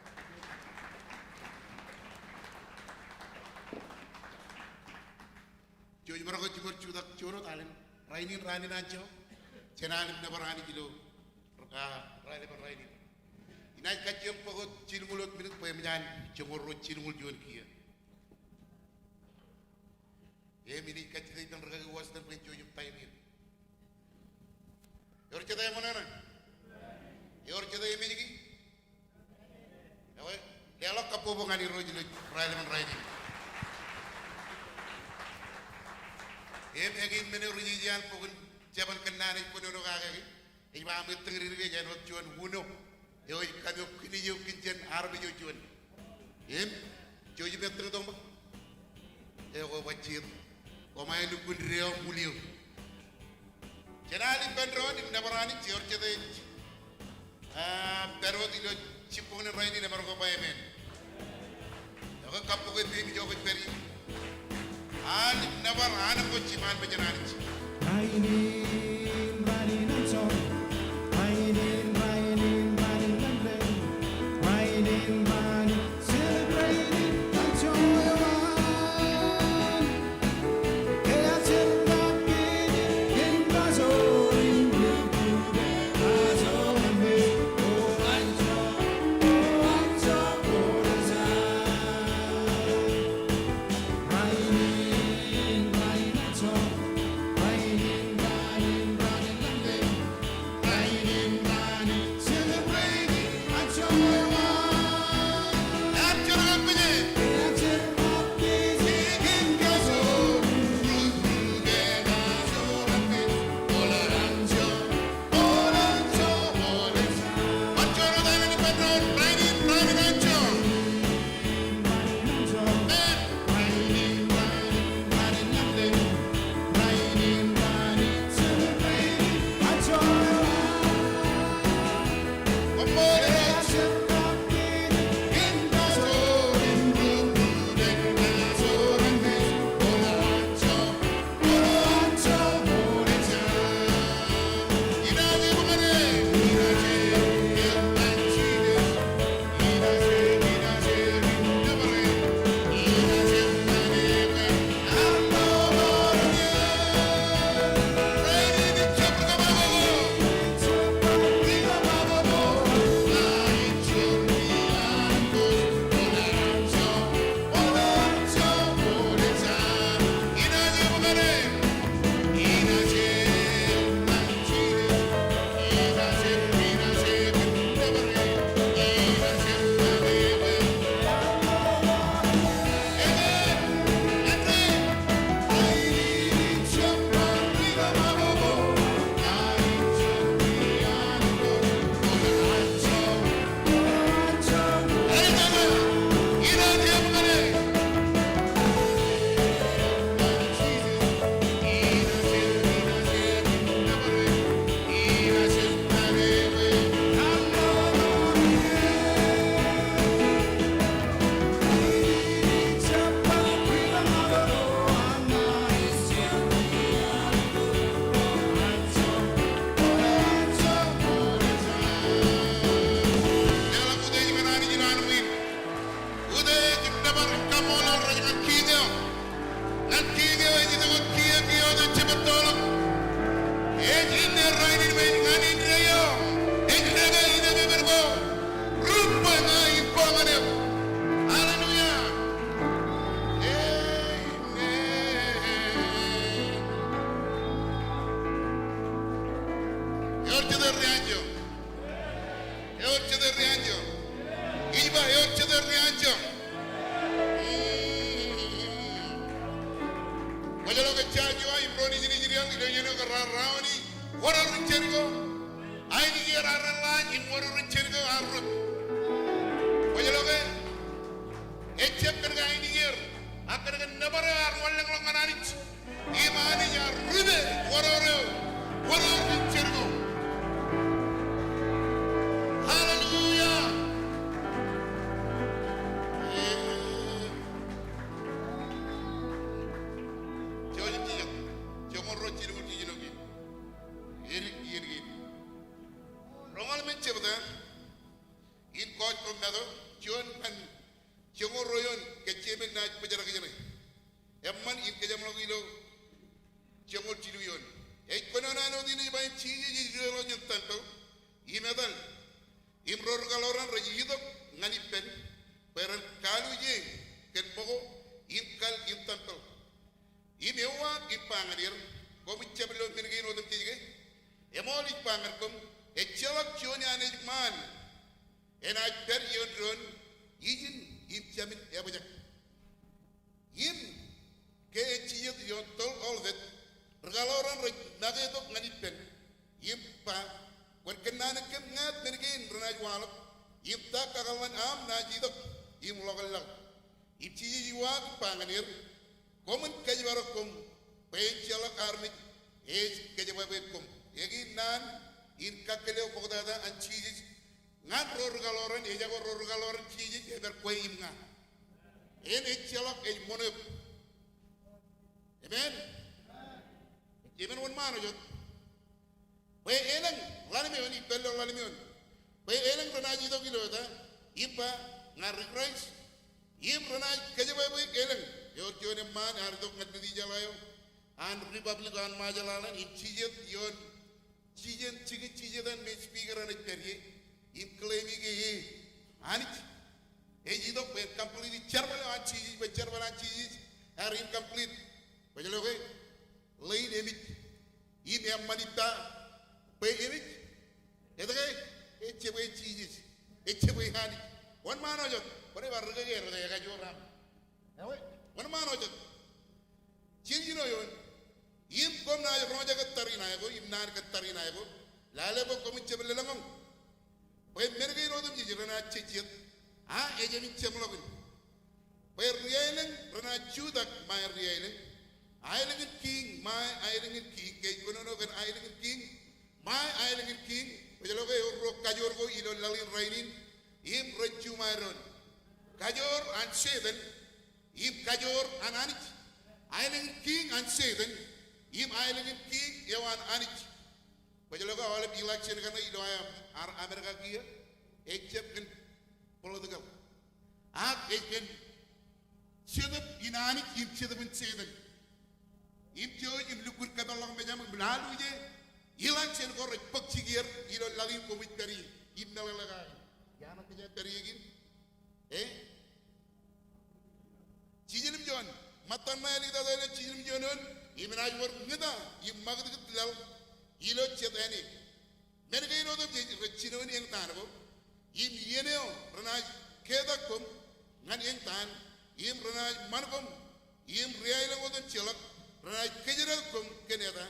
Jouj maroñ ke jibad jutak juon wōt alen. Rainin raan in anjọ, jen al im nōbar Anij ilo, ah, raelepen rainin. Inaaj kajjioñ bōk wōt jilñuul wōt minit bwe eṃōj an joñoul ruo jilñuul juon kiiō. Im inaaj kajjitōk ippān rikaki Washington bwe en jouj im taimi in. Ewōr jete eṃōṇōṇō? Ewōr jete emejki? Ekwe, leḷọk kabbokbok ñan Irooj ilo raelepen rainin. Im eñin men eo ri jeje an bok in Jabōn Kōnnaan ej kōnono kake ke, ej ba aṃ ettōñdidikej āinwōt juon uno eo ej kamook kinij eo kōn jān armej eo juon. Im jouj im ettōñtok ṃōk. Ekwe, bajjek. Koṃ āinwōt lukkuun deo im wūl eo. Jen al ippān doon im nōbar Anij. Ewōr jete ej, ah, pād wōt ilo jibboñōn rainin, emaroñ ke ba amen. Ekwe, kabbokwe peiṃ ijo kwōj pād ie. Al im nōbar, anōk ko jiṃaan mejān Anij. Ri bwe ña in bwe ñan eok. Hallelujah. Amen. Ewōr jete ri anjọ? Ewōr jete ri anjọ? Ij ba ewōr jete ri anjọ? Mm. Kwōjeḷā ke Joshua im ro nejin Israel ilo iien eo ke raar raoni wōr ro ri Jeriko. Ainikien raar laaj im wōr ro ri Jeriko ear rūp. Kwōjeḷā ke ejjab kōn ke ainikien, ak kōn ke nōbar eo ear wanlōñḷọk ñan Anij. Im Anij ear ripe wōr ro, wōr ro ri Jeriko. Hallelujah. Joñoul jijet, joñoul ruo jilñoul jiljino kein. Edik iien kein. Roñoul emān jebta in Gospel Matu, juon ñan joñoul ruo eoon, kōj jemān naaj bōjrak ijin. Eṃṃan in kōjeṃḷọk ilo joñoul jilu eoon. Ej kōnono āinwōt in ej ba im Jisōs ej diwōjḷọk jān tempeḷ im etal. Im ro ri kaḷoran rej itok ñan ippān bwe ren kaluje kōn ṃōko im kal in tempeḷ. Im ewaak im ba ñan er, koṃij jab lo men kein otemjej ke? Eṃool ij ba ñan koṃ, ejjeḷọk juon eo an ejṃaan enaaj pād ioon doon ijin im jāmin ebōjak. Im ke ej jijet ioon toḷ aolep, ri kaḷoran rej make tok ñan ippān im ba, kwōn kōnnaan kōm ñāāt men kein renaaj waḷọk, im ta kakōḷḷan aṃ naaj itok im ḷọkḷọk? Im Jisōs ej uwaak im ba ñan er, koṃwin kōjparok koṃ bwe en jeḷak armej ej kōjebwābwe koṃ. Ekwe naan in kakkōl eo ṃoktata an Jisōs ñan ro ri kaḷoran, ejako ro ri kaḷoran Jisōs, ej pād kwe im ña. En ejjeḷọk ej ṃōṇōb. Amen. Amen, wōnṃaanḷọk wōt. Bwe elōñ ḷalem eoon, ij pād ilo ḷalem eoon. Bwe elōñ renaaj itok ilo eta im ba ña ri Kraist, im renaaj kōjebwābwe elōñ. Ewōr juon eṃṃaan ear itok ñan Dike Jeḷā eo an Republic an Ṃajeḷ Island, im jijet ioon jijen, jikin jijet an me speaker an ej pād ie, im claim e ke e Anij. Ej itok bwe en complete jerbal eo an Jisōs, bwe jerbal an Jisōs ear incomplete. Kwōj lo ke? Ḷein emej. Im eṃṃan ippa bwe emej. Etke? Ejjab e Jisōs. Ejjab e Anij. Wōnṃaanḷọk wōt. Kwōn bar ri kōke rej ekajoor aṃ. Ewi, wōnṃaanḷọk wōt. Jiljino eoon. Im koṃ naaj roñjake tariṇae ko, im naan kōn tariṇae ko. Lale bwe koṃij jab lōḷñọñ. Bwe men kein otemjej renaaj jejjet, a ejāmin jeṃḷọkin. Bwe ri aelōñ renaaj jutak ṃae ri aelōñ, aelōñ in kiiñ ṃae aelōñ in kiiñ, ke ej kōnono kōn aelōñ in kiiñ ṃae aelōñ in kiiñ. Kwōj lo ke ewōr ruo kajoor ko ilo laḷ in rainin, im rej juṃae doon. Kajoor an Setan, im kajoor an Anij. Aelōñ in kiiñ an Setan, im aelōñ in kiiñ eo an Anij. Kwōj lo ke aolep election kaṇe ilo aer Amerika kiiō, ejjab kōn political. Ak ej kōn Jetōb in Anij im jetōb in Setan. Im jouj im lukkuun kōpeḷḷọk mejaṃ im lale ije, election ko rej bōk jikier ilo laḷ in koṃij pād ie, im meḷeḷe kake. Iar kōj pād ie kein? E? Jiljilimjuon, ṃōttan ṇa āliktata ilo jiljilimjuon eoon, im enaaj wōr ñūta im ṃakūtkūt laḷ ilo jet āne. Men kein otemjej rej jinoin eñtaan ko, im iien eo renaaj ketak koṃ ñan eñtaan, im renaaj ṃan koṃ, im ri aelōñ otemjeḷọk renaaj kōjdat koṃ kōn eta,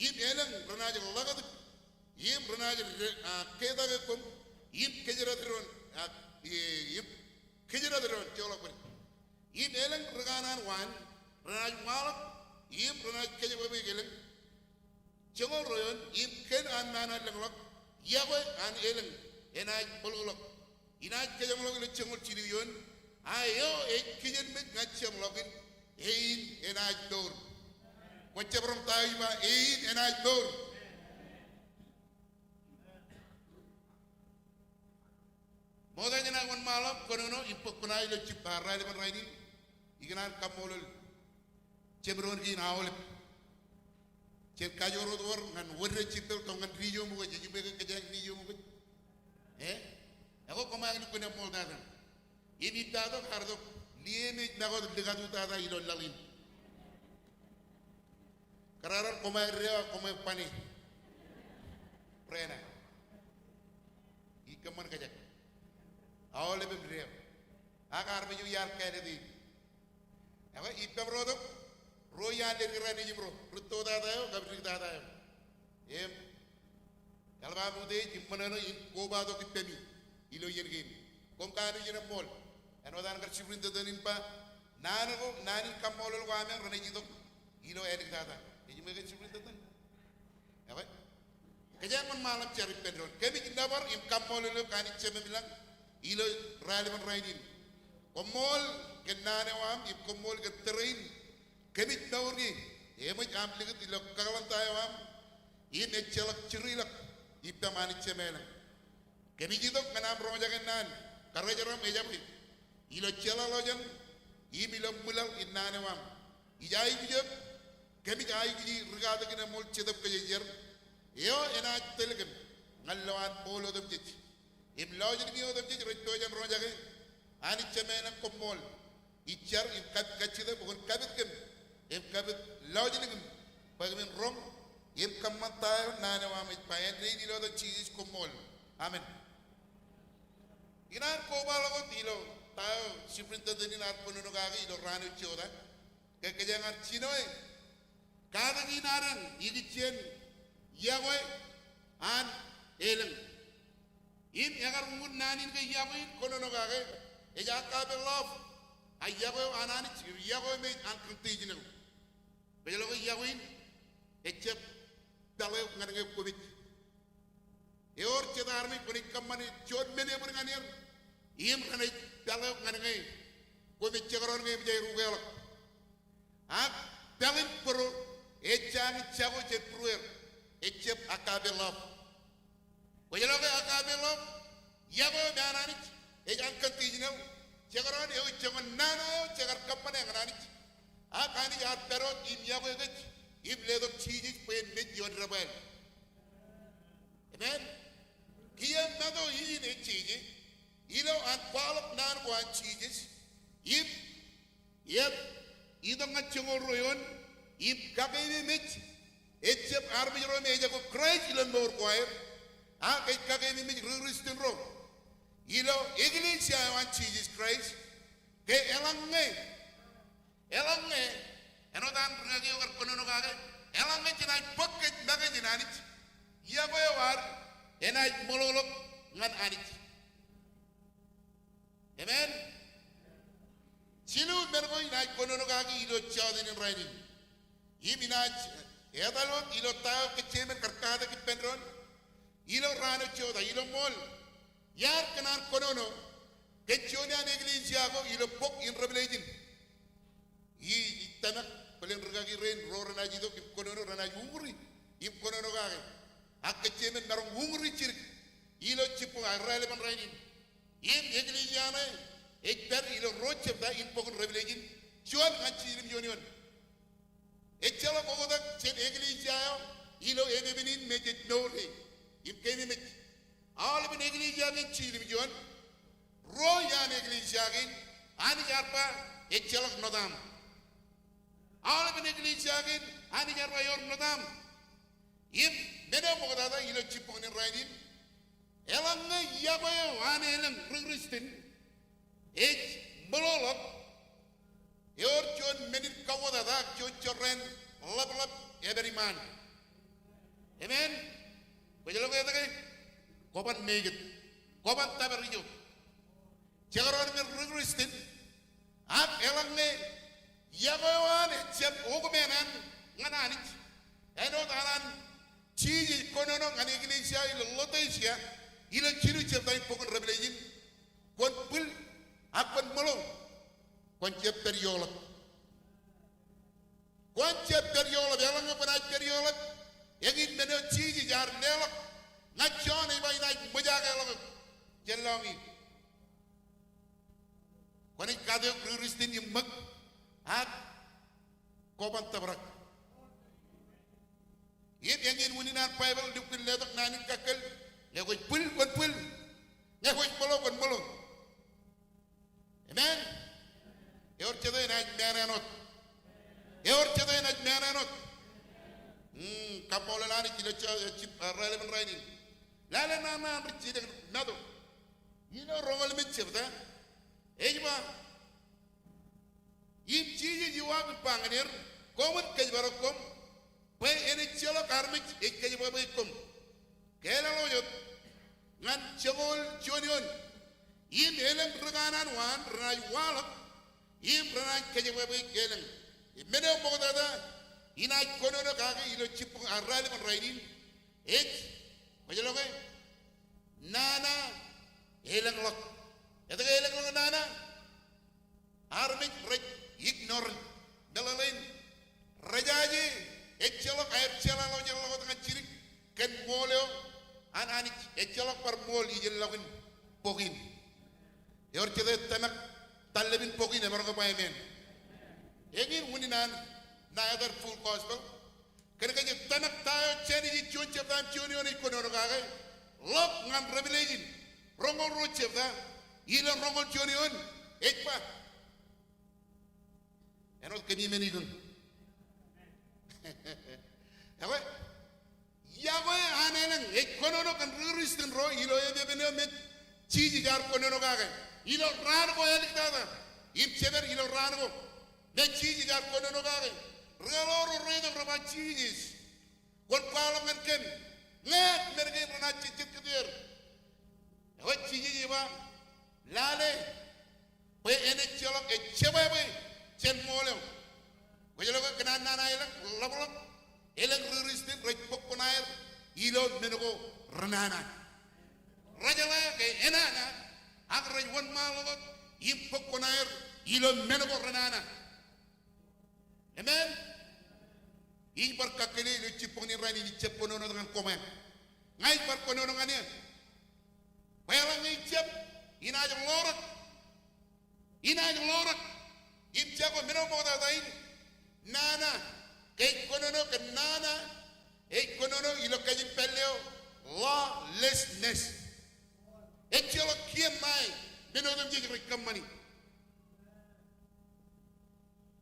im elōñ renaaj ḷakūt, im renaaj re-, a, ketake koṃ, im kōjdat doon, a, i-, im kōjdat doon, joḷọk bōd. Im elōñ ri kanaan waan renaaj waḷọk, im renaaj kōjebwābwe elōñ. Joñoul ruo eoon, im kōn an naan eo lōñḷọk, iọkwe an elōñ enaaj ṃōḷḷọk. Inaaj kōjeṃḷọk ilo joñoul jilu eoon, a eo ej kijenmej ñan jeṃḷọkin, ein enaaj mour. Kwōj jab roñ ta eo ej ba, ein enaaj mour. Ṃokta jān aō wōnṃaanḷọk kōnono im bōk kuṇaō ilo jibba raelepen rainin, ikōṇaan kaṃṃoolol jemdoon kein aolep. Jen kajoor wōt wōr ñan wōdde jippel tok ñan dijo ṃokaj, ej jibwe ke kōjeañ dijo ṃokaj. E? Ekwe koṃ aikuj lukkuun eṃṃool tata. Im ippato ear tok, liemej ṃakot likatūtata ilo laḷ in. Kōrā ro koṃ aer deo, koṃ aer bane. Rena. Ij kōṃṃan kōjak. Aolepen deo. Ak armej eo iar kāālōt e. Ekwe ippaṃ ro tok, ro iaan leddik raṇe ijin ro, rūtto tata eo, kab dik tata eo. Im eḷap aṃ utiej im ṃōṇōṇō in kobatok ippemi ilo iien kein. Koṃ kanooj in eṃṃool. Āinwōt an kar superintendent in ba, naan ko, naan in kaṃṃoolol ko amen renaaj itok ilo āliktata. Ej ṃōj kōn superintendent. Ekwe, kōjeañ ṃōṇōṇō im jar ippān doon. Kōmij nōbar im kaṃṃoolol eok Anij Jemem ilañ ilo raelepen rainin. Koṃṃool kōn naan eo aṃ im koṃṃool kōn tōre in. Kōmij mour ie, eṃōj aṃ likūt ilo kakōḷḷe eo aṃ, im ejjeḷọk jiriḷọk ippaṃ Anij Jemem ilañ. Kōmij itok ñan aṃ roñjake naan, karijer eo aṃ ejabwe. Ilo jeḷāḷọkjeṇ, im ilo ṃwilaḷ in naan eo aṃ. Ij aikuj eok, kōmij aikuji ri katakin eṃṃool Jetōb Kwōjarjar. Eo enaaj tōl kōm, ñan lowaan ṃool otemjej. Im lọjilñi otemjej rej pojak in roñjake, Anij Jemem ilañ koṃṃool. Ij jar im kab kajjitōk bwe kwōn kapit kōm, im kapit lọjilñim, bwe kōmin roñ, im kōṃṃan ta eo naan eo aṃ ej ba āindein ilo etan Jisōs koṃṃool. Amen. Ikōṇaan kobaḷọk wōt ilo ta eo superintendent in ear kōnono kake ilo raan eo jota. Ke kōjeañ ar jino e. Katakin adeañ ikijjien yokwe an elōñ. Im ekar uññūr naan in ke yokwe in kōnono kake, ej agape love. A yokwe eo an Anij, yokwe eo me ej unconditional. Kwōj lo ke yokwe in ejjab peḷ eok ñan ñe kwōmej. Ewōr jet armej kwōnaaj kōṃṃane juon men eṃōj ñan er, im renaaj peḷ eok ñan ñe kwōmej jekdọọn ñe eṃōj aer ukeḷọk. Ak peḷ in bōro ej jañin jako jān būrueir, ejjab agape love. Kwōj lo ke agape love, yokwe eo me an Anij, ej unconditional, jekdọọn eo ej joñan naan eo jekar kōṃṃane ñan Anij. Ak Anij ear pād wōt im yokwe kōj, im letok Jisōs bwe en mej ioon debwāāl. Amen. Kiiō ṃōtto in ej jeje ilo an kwaḷọk naan ko an Jisōs, im ej itok ñan joñoul ruo eoon, im kakeememej ejjab armej ro me ejako Kraist ilo mour ko aer, ak ej kakeememej ri Kristian ro ilo eklejia eo an Jisōs Kraist, ke eḷaññe Eḷaññe, āinwōt an ri kaki eo kar kōnono kake, eḷaññe jenaaj bōk kōj make jān Anij, yokwe eo ad enaaj ṃōḷoḷọk ñan Anij. Amen. Jilu men ko inaaj kōnono kaki ilo jota in rainin. Im inaaj etal wōt ilo ta eo kōj jemān kar katak ippān doon. Ilo raan eo jota, ilo ṃool. Iar kōṇaan kōnono kōn juon iaan eklejia ko ilo bok in Revelation. Ij, ij tōmak bōlen ri kaki rein ro renaaj itok im kōnono renaaj uñūri im kōnono kake. Ak kōj jemān maroñ uñūri jidik ilo jibboñ ak raelepen rainin. Im eklejia ṇe ej pād ilo ruo jebta in bok in Revelation, juon ñan jiljilimjuon eoon. Ejjeḷọk oktak jān eklejia eo ilo epepen in me jej mour e im keememej. Aolepen eklejia kein jiljilimjuon, ruo iaan eklejia kein Anij ear ba ejjeḷọk ṇotaṃ. Aolepen eklejia kein Anij ear ba ewōr ṇotaṃ. Im men eo ṃoktata ilo jibboñ in rainin, eḷaññe yokwe eo an elōñ ri Kristian ej ṃōḷoḷọk, ewōr juon men in kauwōtata ak juon jorrāān ḷapḷap epād iṃaan. Amen. Kwōj lo ke etke? Kwō ban make it. Kwō ban tōpar ijo. Jekdọọn men ri Kristian, ak eḷaññe yokwe eo an ejjab okmāān ñan Anij, āinwōt an an Jisōs kōnono ñan eklejia ilo Laodicea ilo jilu jebta in bok in Revelation, kwōn bwil ak kwōn ṃōḷo, kwōn jab pād ioḷap. Kwōn jab pād ioḷap, eḷaññe kwōnaaj pād ioḷap, eñin men eo Jisōs ear leḷọk ñan Jon ej ba inaaj ṃōjakeḷọk eok jān lọñiō. Kwōnaaj kate eok ri Kristian im ṃōk, ak kwō ban tōprak. Im eñin unin an Baibōḷ lukkuun letok naan in kakkōl, ñe kwōj bwil, kwōn bwil. Ñe kwōj ṃōḷo, kwōn ṃōḷo. Amen. Ewōr jete enaaj meanaan wōt. Ewōr jete enaaj meanaan wōt. Hmm, kaṃṃoolol Anij ilo jibboñ, eh, jib-, eh, raelepen rainin. Lale naan an ri jilōk Matu ilo roñoul emān jebta. Ej ba, im Jisōs eo ear ba ñan er, koṃwin kōjparok koṃ, bwe en ejjeḷọk armej ej kōjebwebweik koṃ. Ke eḷap wōt ñan joñoul juon eoon, im elōñ ri kanaan waan renaaj waḷọk, im renaaj kōjebwebweik elōñ. Im men eo ṃoktata inaaj kōnono kake ilo jibboñ, ah, raelepen rainin, ej, kwōj lo ke, nana elōñḷọk. Etke elōñḷọk nana? Armej rej ignore. Meḷeḷein, rejaje ejjeḷọk aer jeḷāḷọkjeḷọk wōt ñan jidik kōn ṃool eo an Anij. Ejjeḷọk bar ṃool ijelọkin bok in. Ewōr jete ej tōmak tallepin bok in, emaroñ ke ba amen. Eñin unin an ṇa etan Full Gospel. Kōnke jej tōmak ta eo Jenesis juon jebta im juon eoon ej kōnono kake, ḷọk ñan Revelation roñoul ruo jebta ilo roñoul juon eoon, ej ba, āinwōt kōmij men ikōñ. Ekwe, iọkwe an elōñ ej kōnono kōn ri Kristian ro ilo epepen eo me Jisōs ear kōnono kake ilo raan ko āliktata im jepād ilo raan ko. Me Jisōs ear kōnono kake, ri ḷọk ro reitok rej ba, Jisōs, kwōn kwaḷọk ñan kōm, ñe men kein renaaj jejjet kōtwōj er. Ekwe Jisōs ej ba, lale bwe en ejjeḷọk ejebwābwe jān ṃool eo. Kwōj lo ke kōn an nana elōñ ḷapḷọk, elōñ ri Kristian rej bōk kuṇaer ilo men ko renana. Rejeḷā ke enana, ak rej wōnṃaanḷọk wōt im bōk kuṇaer ilo men ko renana. Amen. Ij bar kakkōle ilo jibboñ in rainin, ij jab kōnono ñan koṃ. Ña ij bar kōnono ñan eō. Bwe eḷaññe ij jab, inaaj ḷoorōk. Inaaj ḷoorōk im jako men eo ṃoktata in. Nana, ke ej kōnono kōn nana, ej kōnono ilo kajin pālle eo lawlessness. Ejjeḷọk kien ṇae men otemjej rej kōṃṃani.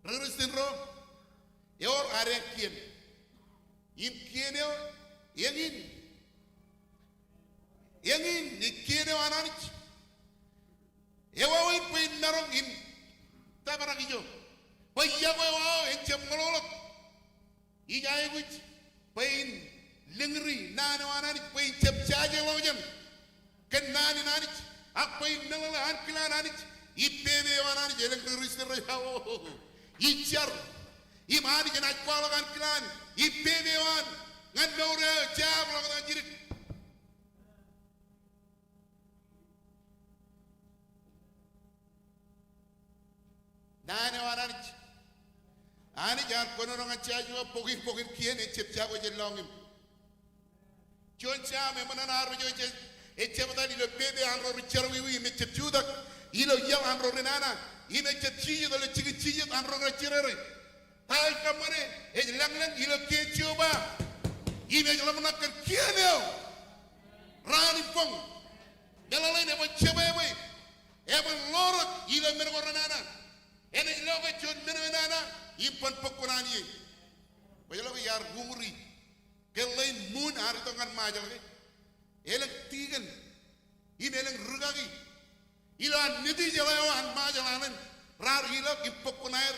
Ri Kristian ro, ewōr ad kien. Im kien eo, eñin. Eñin, ej kien eo an Anij. Ewāween bwe in maroñ in tōprak ijo. Bwe iọkwe eo aō en jab ṃōḷoḷọk. Ij aikuj bwe in lōñri naan eo an Anij, bwe in jab jajeḷọkjeṇ kōn naan in Anij, ak bwe in meḷeḷe ankilaan Anij im pepe eo an Anij. Elōñ ri Kristian rej, ao, ij jar im Anij enaaj kwaḷọk ankilaan im pepe eo an ñan mour eo jab ḷọk ñan jidik. Naan eo an Anij. Anij ear kōnono ñan Joshua bok in, bok in kien, ejab jako jān lọñiṃ. Juon Sam eṃōṇōṇō armej eo ej, ejab etal ilo pepe an ro ri jerọwiwi im ejab jutak ilo iaḷ an ro ri nana im ejab jijet ilo jikin jijet an ro ri jerere. Ta eo ej kōṃṃane? Ej lañlañ ilo kiiō Jeova im ej ḷōmṇak kōn kien eo raan im boñ. Meḷeḷein, eban jebwābwe, eban ḷoorōk ilo men ko renana. Enaaj lo ke juon men eo enana im ban bōk kuṇaan ie. Kwōj lo ke iar uñūri ke ḷein moon ear itok ñan Ṃajeḷ ke elōñ tikōn im elōñ rūkaki ilo an Nitijeḷā eo an Ṃajeḷ Island raar ilọk im bōk kuṇaer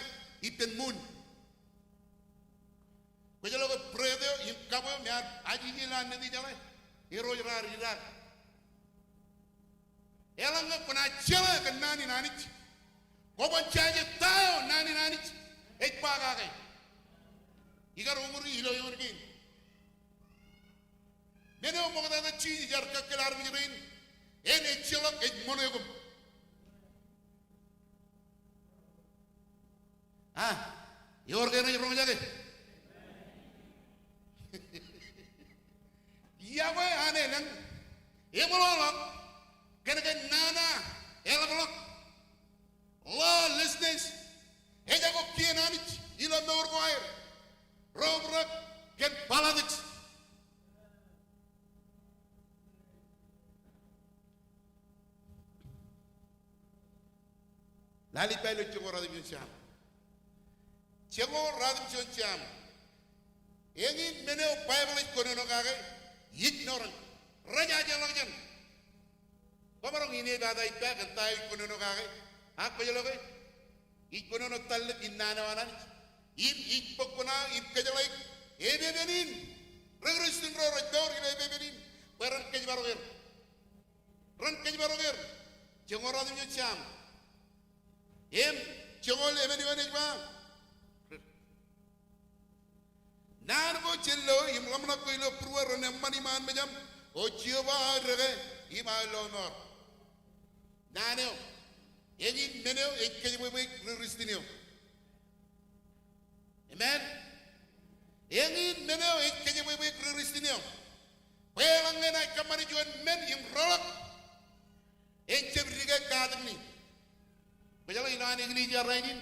ippān moon. Kwōj lo ke bread eo im kab eo me ear ajije ilo an Nitijeḷā, erro ej raar idaak. Eḷaññe kwōnaaj jeḷā kōn naan in Anij, kwōban jaje ta eo naan in Anij ej ba kake. Ikar uñūri ilo eoon kein. Men eo ṃoktata Jisōs ear kakkōl armej rein, en ejjeḷọk ej ṃoṇe koṃ. A, ewōr ke enaaj roñjake? Iọkwe an elōñ eṃōḷọḷọk kōn ke nana eḷapḷọk. Lawlessness ejako kien Anij ilo mour ko aer. Ro obrak kōn politics. Lale ippa ilo joñoul ratimjuon Sam. Joñoul ratimjuon Sam. Eñin men eo Baibōḷ ej kōnono kake, ignorant. Rej ajeḷọk jān. Kwōmaroñ inepata ippa kōn ta eo ij kōnono kake. Ak kwōjeḷā ke ij kōnono tallōñ in naan eo an Anij. Im ij bōk kuṇaō im kōjeḷā epepen in. Ri Kristian ro rej mour ilo epepen in bwe ren kōjparok er. Ren kōjparok er. Joñoul ratimjuon Sam. Im joñoul emān eoon ej ba, naan ko jān lo im ḷōmṇak ko ilo būruō ren eṃṃan iṃaan mejaṃ, O Jeova aō dekā im aō lọmọọr. Naan eo, eñin men eo ej kōjepwebweik ri Kristian eo. Amen. Eñin men eo ej kōjepwebweik ri Kristian eo. Bwe eḷaññe enaaj kōṃṃane juon men im reḷọk, en jab dike katakini. Kwōjeḷā ilo an eklejia rainin,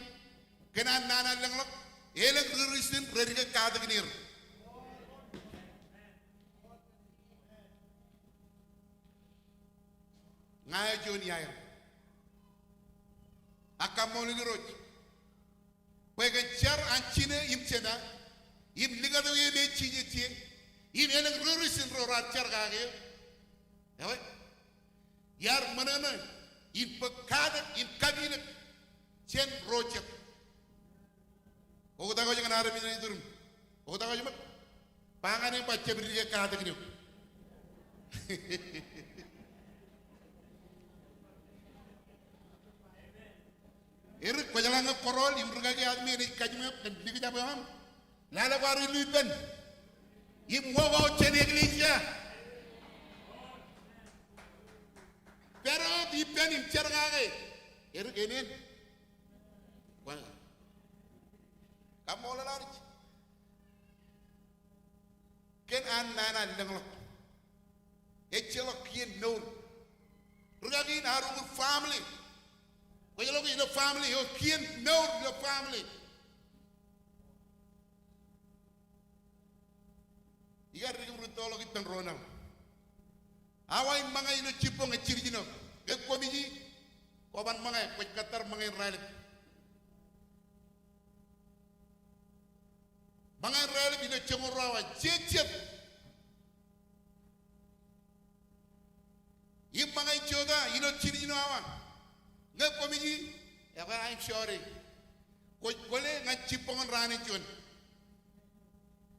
kōn an nana lōñḷọk, elōñ ri Kristian rej dike katakini er. Ña eo juon iaer. Ak kaṃṃoolol Irooj. Bwe kōn jar an jine im jema, im likatōk e me jijet je, im elōñ ri Kristian ro raar jar kake eō. Ewe, iar ṃōṇōṇō in bōk katak im kapilōk jān ro jet. Oktak eo ej ñan armej ilo iturin. Oktak eo ej ṃōk. Ba ñan eok, ba jab dike katak eok. Erik, kwōjeḷā ñe kwōrọọl im ri kaki ad me enaaj kajiṃwe eok kōn likjab eo aṃ. Lale kwaar illu ippān im walk out jān eklejia. Pād wōt ippān im jar kake. Erik, amen. Kaṃṃoolol Anij. Kōn an nana lōñḷọk. Ejjeḷọk kien mour. Ri kaki in ad uñūr family. Kwōj lo ke ilo family, eo kien mour ilo family. Ikar dik im rūttoḷọk ippān ro ṇaḷ. Awa in ṃōñā ilo jibboñ ej jiljino. Ñe koṃij, kwōban ṃōñā, kwōj kōttar ṃōñā in raelep. Ṃōñā in raelep ilo joñoul ruo awa, jejjet. Im ṃōñā in jota ilo jiljino awa. Ñe koṃij, ekwe, I'm sorry. Kwōj kwōle ñan jibboñ in raan in juon.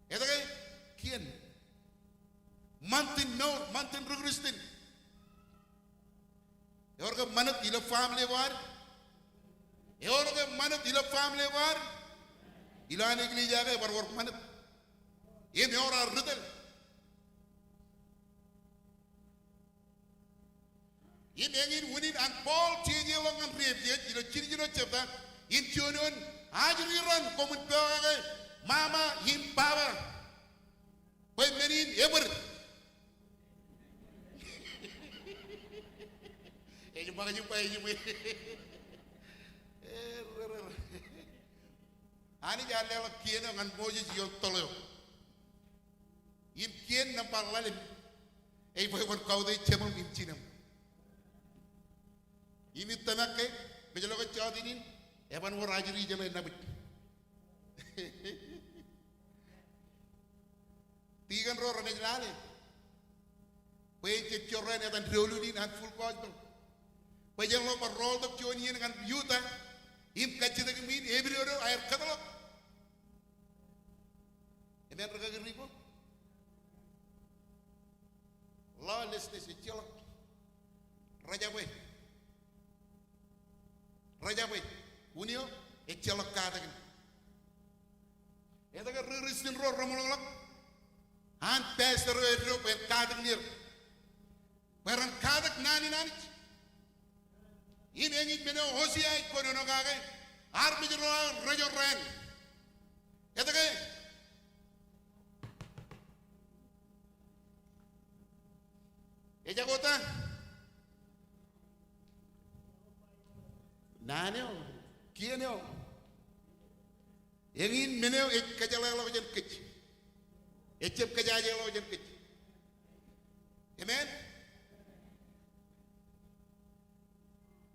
Etke? Kien. Ṃantin mour, ṃantin ri Kristian. Ewōr ke ṃanit ilo family ko ad? Ewōr ke ṃanit ilo family ko ad? Ilo an eklejia ke ebar wōr ṃanit. Im ewōr ad ri tōl. Im eñin unin an Paul jejeḷọk ñan ri Epesōs ilo jiljino jebta in juon eoon, ajri ran koṃwin pokake mama im baba. Bwe men in ebōd. Ej ṃōkaj im ba ej ṃōkaj. Anij ear leḷọk kien eo ñan Moses ioon toḷ eo. Im kien nōṃba ḷalem ej bwe kwōn kautiej jemem im jinem. Im ij tōmak ke, mejḷọk ke jọteen in, eban wōr ajri jeḷā nabōj. Tikōn ro renaaj lale. Bwe en jab jorrāān etan doulul in an Full Gospel. Bwe jen ḷo bar rọọltok juon iien ñan Utah. Im kajjitōk ṃwiin, epidodo aer kōtḷọk. Amen, ri kaki Ripo. Lawlessness ejjeḷọk. Rejabwe. Rejabwe. Un eo, ejjeḷọk katakin. Etke ri Kristian ro reṃōṇōḷọk an pastor eo eddo bwe en katakin er? Bwe ren katak naan in Anij. Im eñin men eo Hosea ej kōnono kake, armej ro aō rejorrāān. Etke? Ejako ta? Naan eo, kien eo. Eñin men eo ej kōjeḷāḷọk jān kōj. Ejjab kōjaajeḷọk jān kōj. Amen.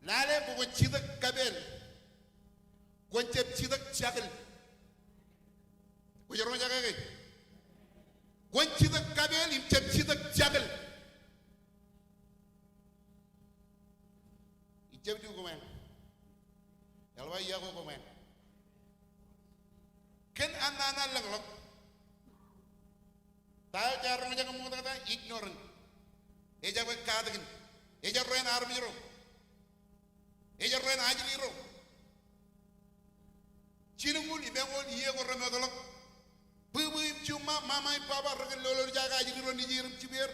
Lale bwe kwōn jitōk kapeel. jakōl. Kwōj roñjake ke? Kwōn jitōk kapeel im jab jitōk jakōl. Ijab du koṃeañ. Eḷap aō iọkwe koṃeañ. Kōn an nana ḷọkḷọk. Ta eo jaar roñjake ṃoktata? Ignorant. Ejabwe katakin. Ejab ro en armej ro. Ejab ro en ajri ro. Jilñuul im eñoul iiō ko remootḷọk. Bwibwi im juṃṃa, mama im baba rekōn lolorjake ajri ro nejier im jipeer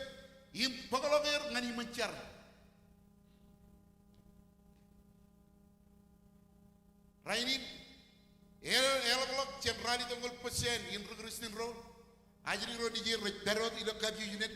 im bōkḷọk er ñan iṃōn jar. Rainin, eḷọkḷọk jān ralitōñoul percent in ri-Kristian ro, ajri ro nejier rej pād wōt ilo kapijuknen,